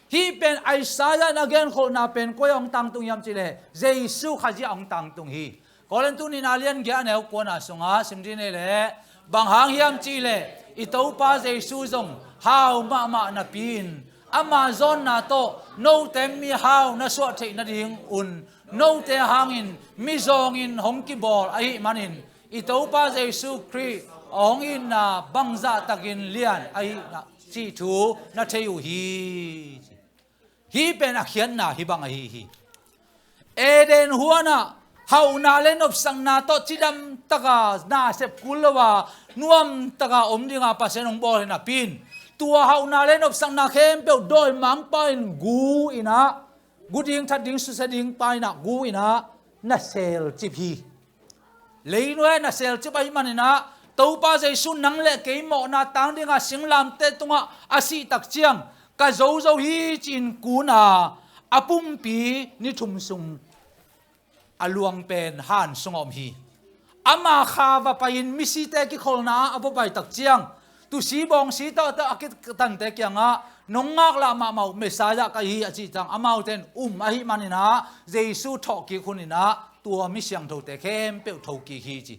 Hih pen Isaiah in a genkholhna pen koi ah hong tangtung hiam cih leh, Jesu Khazih ah hong tangtung hi. Korintu nihna lian giah a neu kuana sungah sim dih nei leh, bang hang hiam cih leh i Topa Jesu zong hau mahmah napi-in, ama zawnna tawh note mihau na suah theih nadingun note hangin mizawngin hong kibawl ahih manin, i Topa Jesu Khrih a hong itna bangzahtakin lian ahihna cih thu na thei uh hi. Hih pen a khiatna hih bang ahi hi. Eden huanah hauhna le nopsakna tawh cidamtaka nasep kul lo a, nuamtaka om dinga Pasian hong bawl hi napi-in, tua hauhna le nopsakna khempeuh dawimangpa in gu in ah, gu ding, that ding, susia dingpa in ah gu in ah na selcip hi. Leinuai na selcip ahih manin ah, Topa Jesu nang le kei mawhna tang dinga singlamteh tungah a sih tak ciang, ka zo zo hi ci-in kun a, a pumpi ni thum sung a luang pen han sungah om hi. Ama kha va pai-in misite kikholna ah a va pai tak ciang, tusi bawngsi tawhtawh a kitante kiangah, nong ngaklah mahmah uh Messiah ka hi a cih ciang, amaute in um ahih manin ah, Jesu thawhkik hunin ah tua mi siangthote khempeuh thokik hi ci.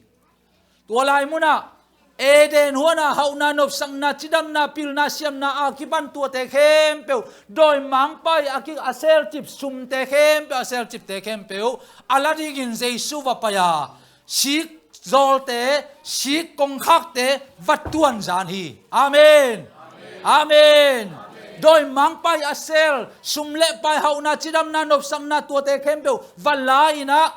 Tua lai munah Eden huanah hauhna, nopsakna, cidamna, pilna, siamna a kipan tuate khempeuh, dawimangpa in a ki, a selcip sumte khempeuh, a selcipte khempeuh a la dingin Jesu va pai a, sik zawlte, sik kongkhakte va tuanzan hi. Amen. Amen. Dawimangpa a sel, sum le pai, hauhna, cidamna, nopsakna, tuate khempeuh va la-in ah,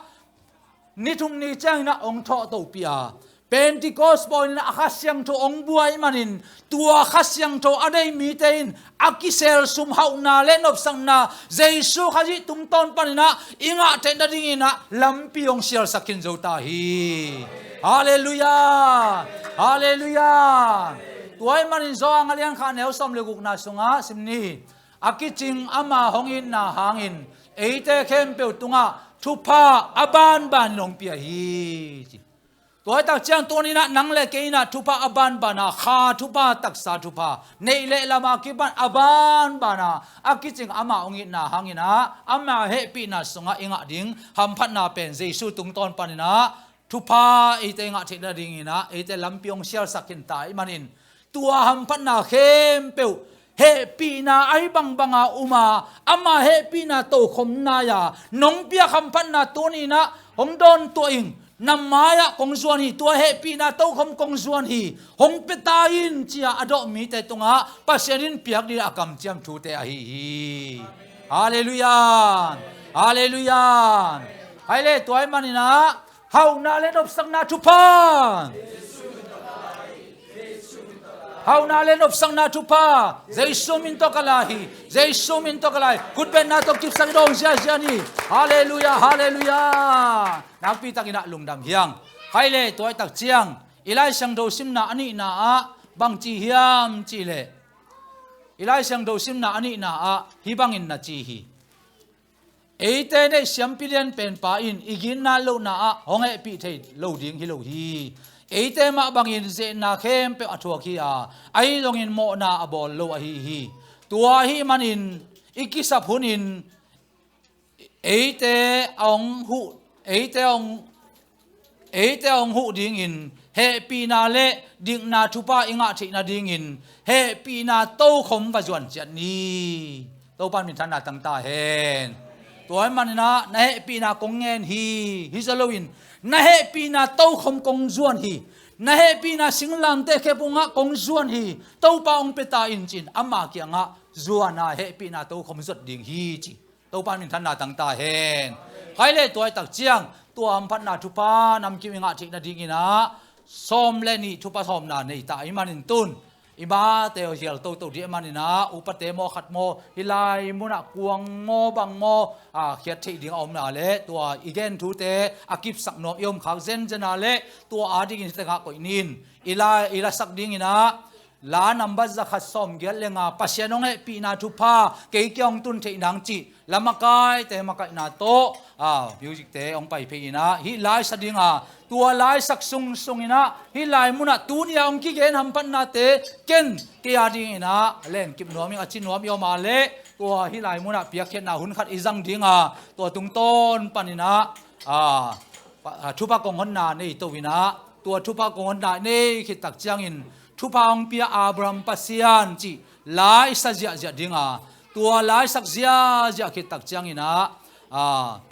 ni thum ni ciangin ah hong thawh topi a, Pentecost pawi-in ah Kha Siangtho hong buai manin, tua Kha Siangtho a nei mite in a kisel sum, hauhna le nopsakna, Jesu Khazih tungtawn panin ah i ngah theih nadingin ah lampi hong sialsak khin zo ta hi. Halleluiah. Halleluiah. Tua ahih manin Johan a lian khat, neu sawm le gukna sungah sim ni. A kicing ama hong itna hangin eite khempeuh tungah thupha a banbanin hong pia hi, ci. Tua hi tak ciang tuni-in ah nang le kei in ah thupha a banbana, Kha thupha, taksa thupha, neih le lam a kipan a banbana, a kicing ama hong itna hangin ah ama hehpihna sungah i ngah ding hamphatna pen Jesu tungtawn panin ah thupha eite i ngah theih nadingin ah eite lampi hong sialsak khin ta ahih manin, tua hamphatna khempeuh hehpihna ahi bangbanga um a, ama hehpihna tokhom nai-a nong piak hamphatna tuni-in ah hong dawntuah ing, na mai-ah kong zuan hi, tua hehpihna tokhom kong zuan hi, hong pia ta in, ci-a a dawh mite tungah Pasian in piak ding a kamciam thute ahi hi. Halleluiah. Halleluiah. Hai le, tua ahih manin ah hauhna le nopsakna thupha. Hauhna le nopsakna thupha Jesu min tawh ka la hi. Jesu min tawh ka la hi. Khutbetna tawh kipsak i dawng ziazia ni. Halleluiah, halleluiah. Nakpi takin ah lungdam hi hang. Hai le, tua hi tak ciang i Lai Siangtho simna a nihna ah bang ci hiam cih leh, i Lai Siangtho simna a nihna ah hih bangin na ci hi. Eite neih siampi lian penpa in i ginna lohna ah hong hehpih thei lo ding hi lo hi. Eite mah bangin ze-etna khempeuh a thuak hi a, ahi zongin mawhna a bawl lo ahi hi. Tua ahih manin i kisap hunin eite a hong huh, eite a hong eite a hong huh dingin hehpihna le dikna thupha i ngah theih nadingin hehpihna tokhom va zuan ciat ni. Topa minthanna tang ta hen. Tua ahih manin ah na hehpihna kong ngen hi, hi zaw loin na hehpihna tokhom kong zuan hi. Na hehpihna singlamteh khepungah kong zuan hi. Topa hong pia ta in, ci-in ama kiangah zuan a, hehpihna tokhom zuat ding hi, ci. Topa minthanna tang ta hen. Hai le, tua hi tak ciang tua hamphatna thupha namkim i ngah theih nadingin ah sawm le nih thupha sawmna nei ta ahih manin tun i mate aw hial toto dih ahih manin ah upate maw khat maw hih lai munah kuang maw bang maw a khiat theih ding a omna le tua i gen thute a kipsak nuam i om khak zenzen a le tua adingin hih tengah koih ni in i la, i lasak dingin ah la nambat zakhat sawmgiat le nga, Pasian hong hehpihna thupha kei kiang hong tun theih nang cih la makaite makaihna tawh a, music-te hong pai phei in ah hih la i sa ding a, tua la i sak sungsung in ah hih lai munah tuni-a hong kigen hamphatnate ken kei adingin ah lenkip nuam ing, a ci nuam i om a le tua hih lai munah piakkhiatna hun khat i zang ding a, tua tungtawn panin ah a, pa-, a, thupha kong honna nei to in ah, tua thupha kong honna nei khit tak ciangin thupha hong pia Abraham Pasian cih la i sa ziahziah ding a, tua la i sak ziahziah khit tak ciangin ah a,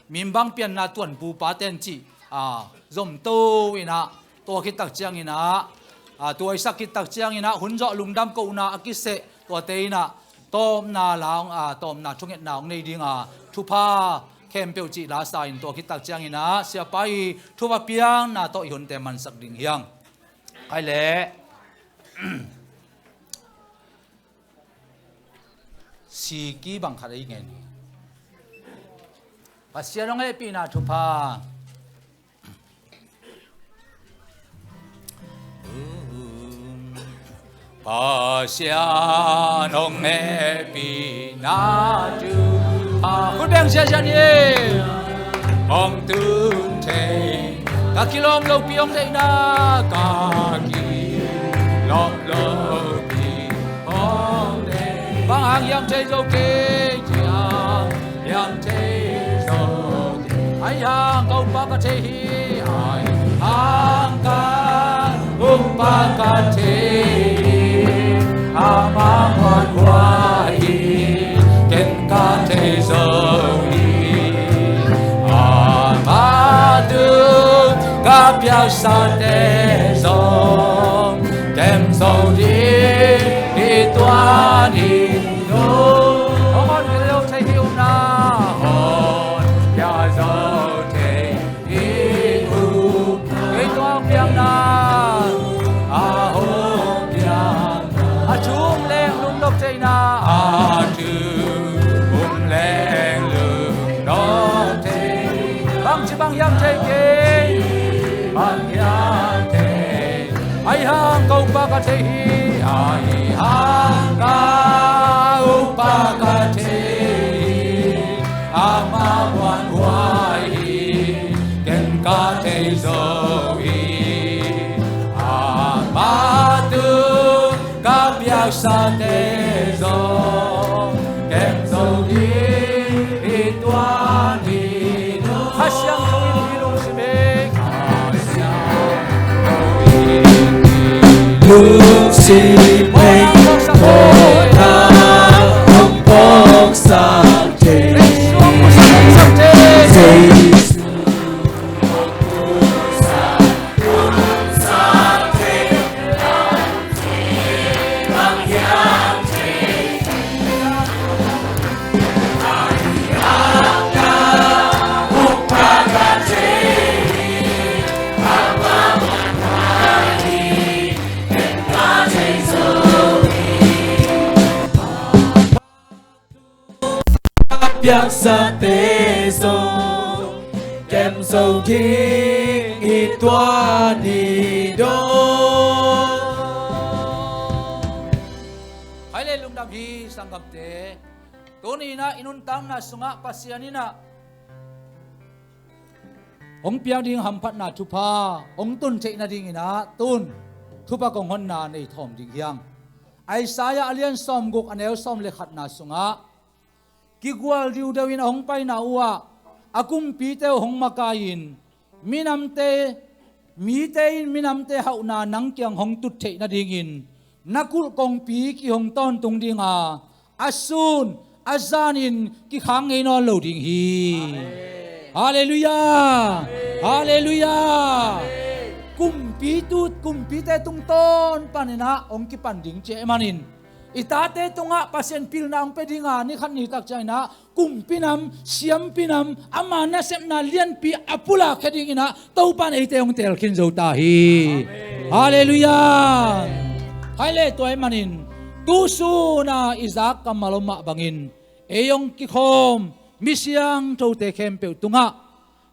mimbang pianna tuanpupa ten cih a, zom to in ah, tua khit tak ciangin ah a, tua i sak khit tak ciangin ah hun zawh lungdam kohna a kiseh tuate in ah tawpna la hong, a, tawpna thungetna hong nei ding a, thupha khempeuh cih la sa in tua khit tak ciangin ah siapa i thupha piakna tawh i hunte mansak ding hi hang. Hai le, siki bang khat ei ngen hi. Pasian hong hehpihna thupha. Pasian hong hehpihna thupha. Khut beng ziahziah ni. Hong tun thei. Ka kilawm lopi hong deihna, ka kilawm lopi hong deih. Bang hang hiam thei zo kei, hiam thei zo kei. Ahi hang ka Umpa ka thei hi. Ahi hang ka Umpa ka thei hi. Ama muanhuai hi, ken ka thei zo hi. Ama tung ka piak Sate zong kem zo ding hi tua ni lo. Hong hon kei lo thei hi uh na. Hon pia zo thei hi uh. Kei tua hong piang na. A hong piang na. A thu um leng lungnop thei na. A thu um leng lungnop thei. Bangci bang hiam thei kei. Bang hiam thei. Ahi hang ka upa ka thei hi. Ahi hang ka upa ka thei hi. Amah muanhuai hi. Ken ka thei zo hi. Amah tu ka piaksate zong kem zo ding hi tua ni lo. Kha Siangtho in hong lungsim hi. Kha Siangtho in hong lungsim hi. Thawhna hong phawksak thei. Jesu. Piaksate zong kem zo ding hi tua ni dong. Khaile lungdam hi sanggamte. Tuni inah i nuntakna sungah Pasian inah hong piak ding hamphatna thupha hong tun theih nadinginah tun thupha kong honna nei thawm ding hiang. Isaiah a lian sawmguk a neu sawm le khatna sungah kigual diudeu in a hong paina uhah a kumpite uh hong makai-in minamte, mite in minamte hauhna nang kiang hong tut theih nadingin na kulh kongpi kihong tawntung dinga a sun a zanin kikhang ngei nawn lo ding hi. Halleluiah. Halleluiah. Kumpi tu kumpite tungtawn paninah hong kipan ding ciah e manin i tate tungah Pasian pilna hong pia dinga ni khat ni tak cianginah kumpi nam, siampi nam, ama nasepna lianpi a pulakkhia dinginah Topa in eite hong teel khin zo ta hi. Halleluiah. Khaile tua ahih manin tu suna i zak kammal om mah bangin ei hong kikhawm mi siangthote khempeuh tungah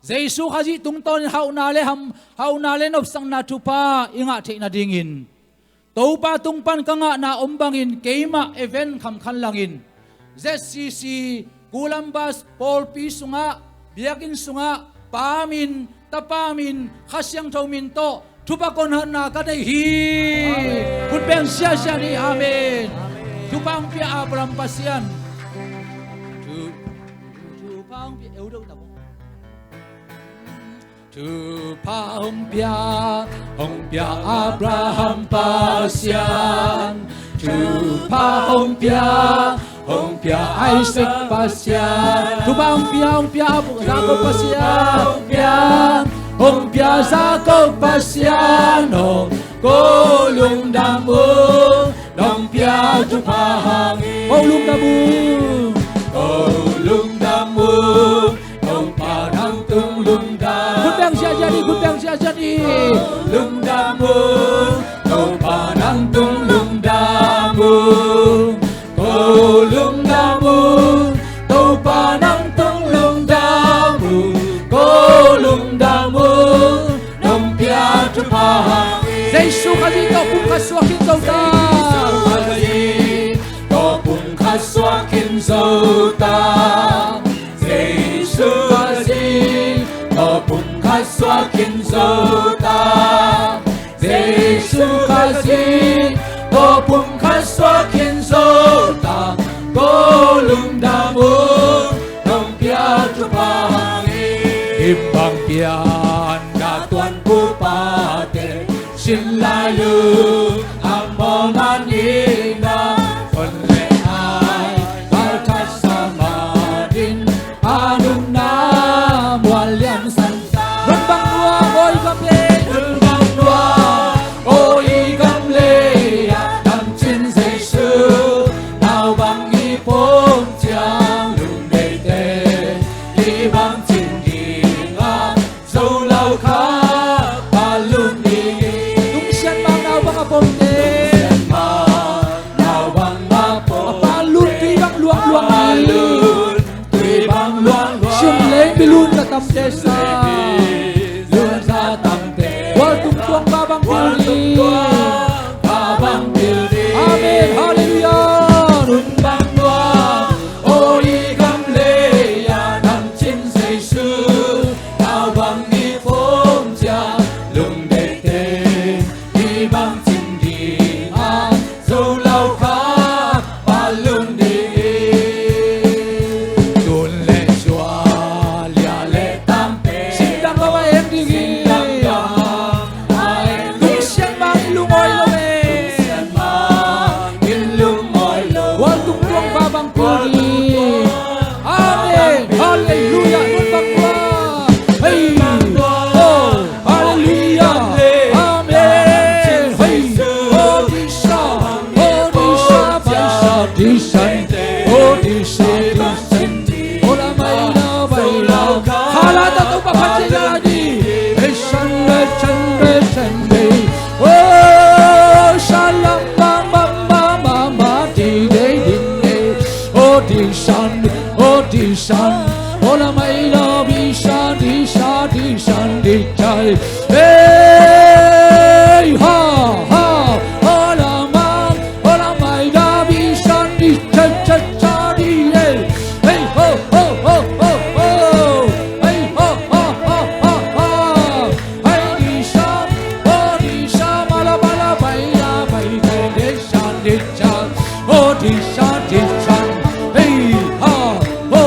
Jesu Khazih tungtawnin hauhna le ham, hauhna le nopsakna thupha i ngah theih nadingin Topa tung pan ka ngahna om bangin keimah event khamkhan langin Z C C Columbus pawlpi sungah biakinn sungah Pa min, Tapa min, Kha Siangtho min tawh thupha kong honna ka nei hi. Amen. Khut beng siasia ni. Amen. Amen. Thupha hong pia Abraham Pasian. Thu, thupha hong pia eu deuh ta bo. Thupha hong pia, hong pia Abraham Pasian. Thupha hong pia, hong pia Isaac Pasian. Thupha hong pia, hong pia Ab-, Jacob Pasian. Hong pia, hong pia Jacob Pasian. Hong ko lungdam uh. Nong pia thupha hangin ko lungdam uh. Ko lungdam uh. Topa nang tung lungdam. Khut beng siasia ni, khut beng siasia ni. Ko lungdam uh. Topa nang tung lungdam uh. Ko lungdam uh. Topa nang tung lungdam uh. Ko lungdam uh. Nong pia thupha hangin Jesu Khazih tawh pumkhat suak khin zo ta. Jesu Khazih tawh pumkhat suak khin zo ta. Jesu Khazih tawh pumkhat suak khin zo ta. Jesu Khazih tawh pumkhat suak khin zo ta. Ko lungdam uh. Nong pia thupha hangin. Himbang pian na tuan pupate sin lai lu a mawh man ina. Kon le ai gal that sa manin a nunna mual liam san ta. Nun bang lua oi ka pe. Nun Disan, oh disan, oh la mai la bisan, disan, disan, disan. Hey, ha, ha, oh la mai, oh la mai la bisan, disan, disan, disan, hey. Hey, ho, ho, ho, ho, ho. Hey, ho, ho, ho, ho, ho. Hey, disan, oh disan, ma la, ma la, bai la, bai, bai, disan, disan. Oh, disan, disan. Hey, ha, ho,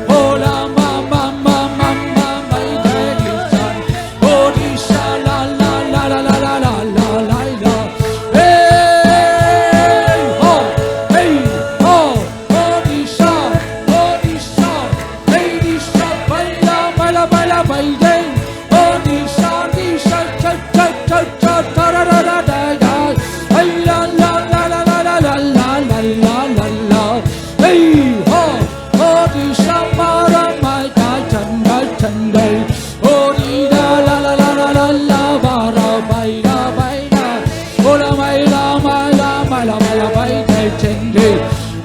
ho, la, ma, ma, ma, ma, ma, ma, hey, disan. Oh, disan, la, la, la. Hey, ho, hey, ho. Oh, disan, oh, disan. Hey, disan, bai la, bai la, bai la, bai, hey. Oh, disan, disan, cha, cha, cha, cha, cha, ra, ra, ra, da, da. Hey, la, la, la. Hey, ho, oh, disan, ma, ra, mai, da, chan, da, chan, da. Oh, di, da, la, la, ba, ra, bai, da, bai, da. Oh, la, mai, la, mai, la, mai, la, mai, la, bai, da, chan, da.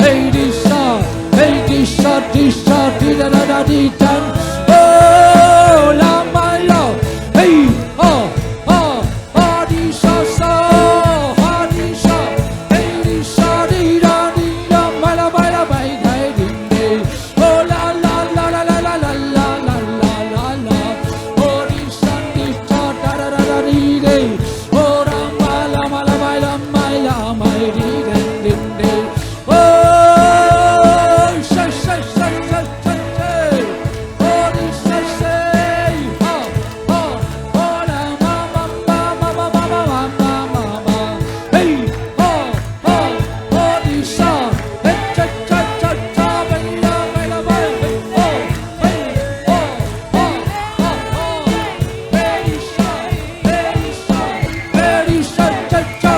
Hey, disan, hey, disan, disan, di, da, da, da, disan. Oh, la, mai, la. Hey, oh, oh, oh, disan, sa, ha, disan. Hey, disan, di, da, di, da, mai, la, mai, la, mai, da, di, di. Oh, la, la, la. Oh, disan, disan, da, da, da, da, di, di. Oh, la, ma, la, ma, la, mai, la, mai, la, mai, di, di, di, di. Oh, say, say, say, say, say, say. Oh, di, say, say. Ha, ha. Oh, la, ma, ma, ma. Hey, ha, ha. Oh, di, sa. Hey, cha, cha, cha, cha. Hey, la, hey, la, hey. Hey, oh, ha, ha, ha. Hey, di, sa. Hey, di, sa. Hey, di, sa, cha, cha.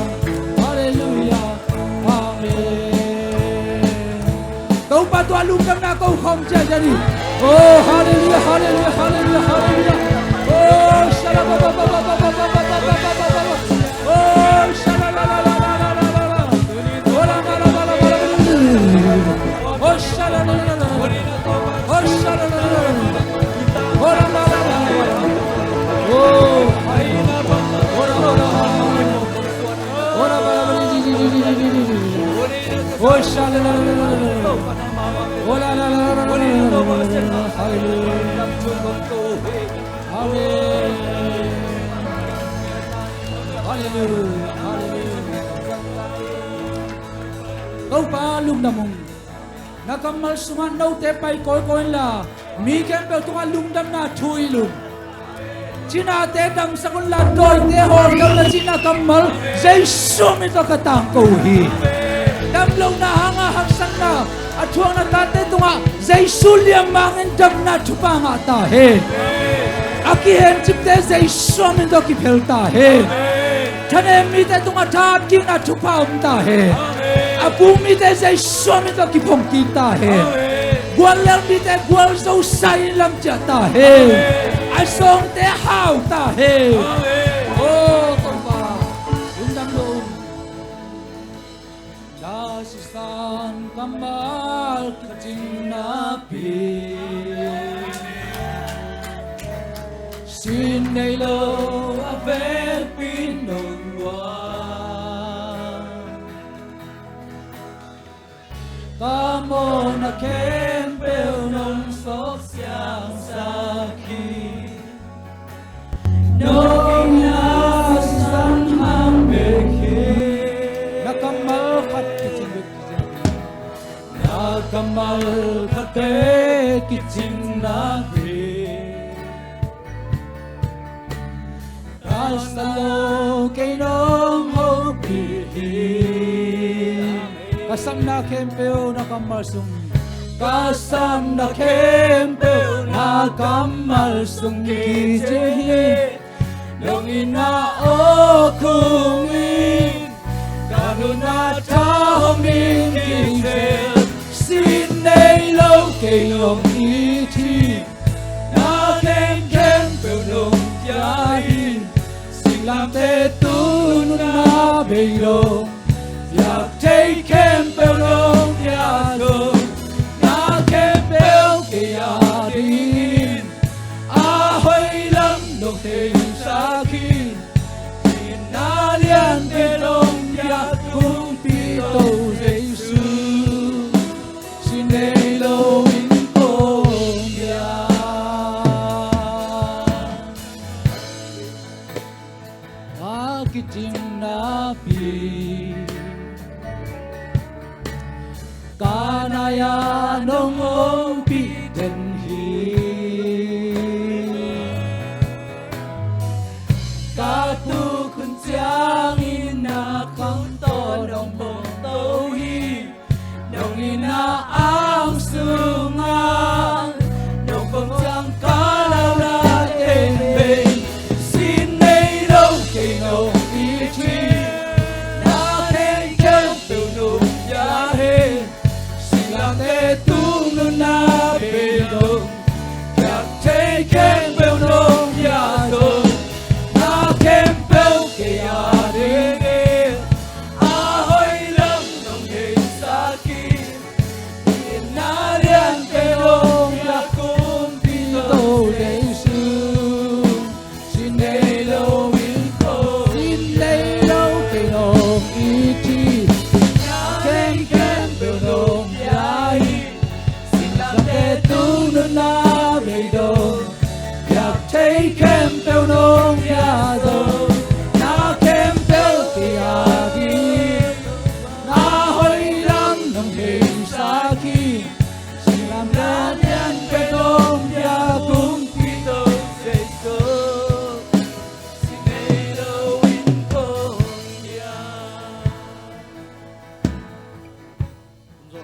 Halleluia. Amen. Topa tawh lungdamna ko khawm ciahciah ni. Oh, halleluia, halleluia, halleluia, halleluia. Oh, shala ba ba ba. Oh, shala la la la. Oh, la la la la. Oh, shala la la la. Oh, shala la la la. Oh, la la la la. Oh, la la la la. Halleluia. Amen. Halleluia. Halleluia. Topa lungdam ung. Na kammal sungah note pai kawikawi inla, mi khempeuh tungah lungdamna thu hilh un. Cinate damsak unla, dawite hawlkeuh na cihna kammal Jesu min tawh ka tangko uh hi. Damlohna hanga haksatna a thuakna tate tungah Jesu liammangin damna thupha ngah ta hen. A kihencipte Jesu min tawh kiphel ta hen. Thanem mite tungah thahatkikna thupha om ta hen. A pu mite Jesu min tawh kiphongkik ta hen. Guallel mite gualzo sa-in lam ciah ta hen. A sawngte hau ta hen. Oh, Topa, lungdam lo. Sisan kammal ka cing napi, sin nei lo a vekpi nong guan. Khempeuh nong sawk siangsak hi. Nong inn ah sang hang bek hi. Na kammal khat kicing bek hi. Na kammal khat bek kicing nak hi. Ka sa lo kei nong hopih hi. Ka sakna khempeuh na kammal sung. Ka sakna khempeuh na kammal sung kicing hi. Nong inn ah awkhung in, ka nunna tha hong in kicing. Sin nei lo kei nong it hi. Na khem khempeuh nong pia hi. Singlamteh tu nunna bei lo. Piak thei khempeuh nong pia lo. Na khempeuh kei a dingin a hoih lam nong theisak hi. Sin na liante nong piak Kumpi Topa Jesu. Sin nei lo in kong piak. A kicing napi ka nai-ah nong ompih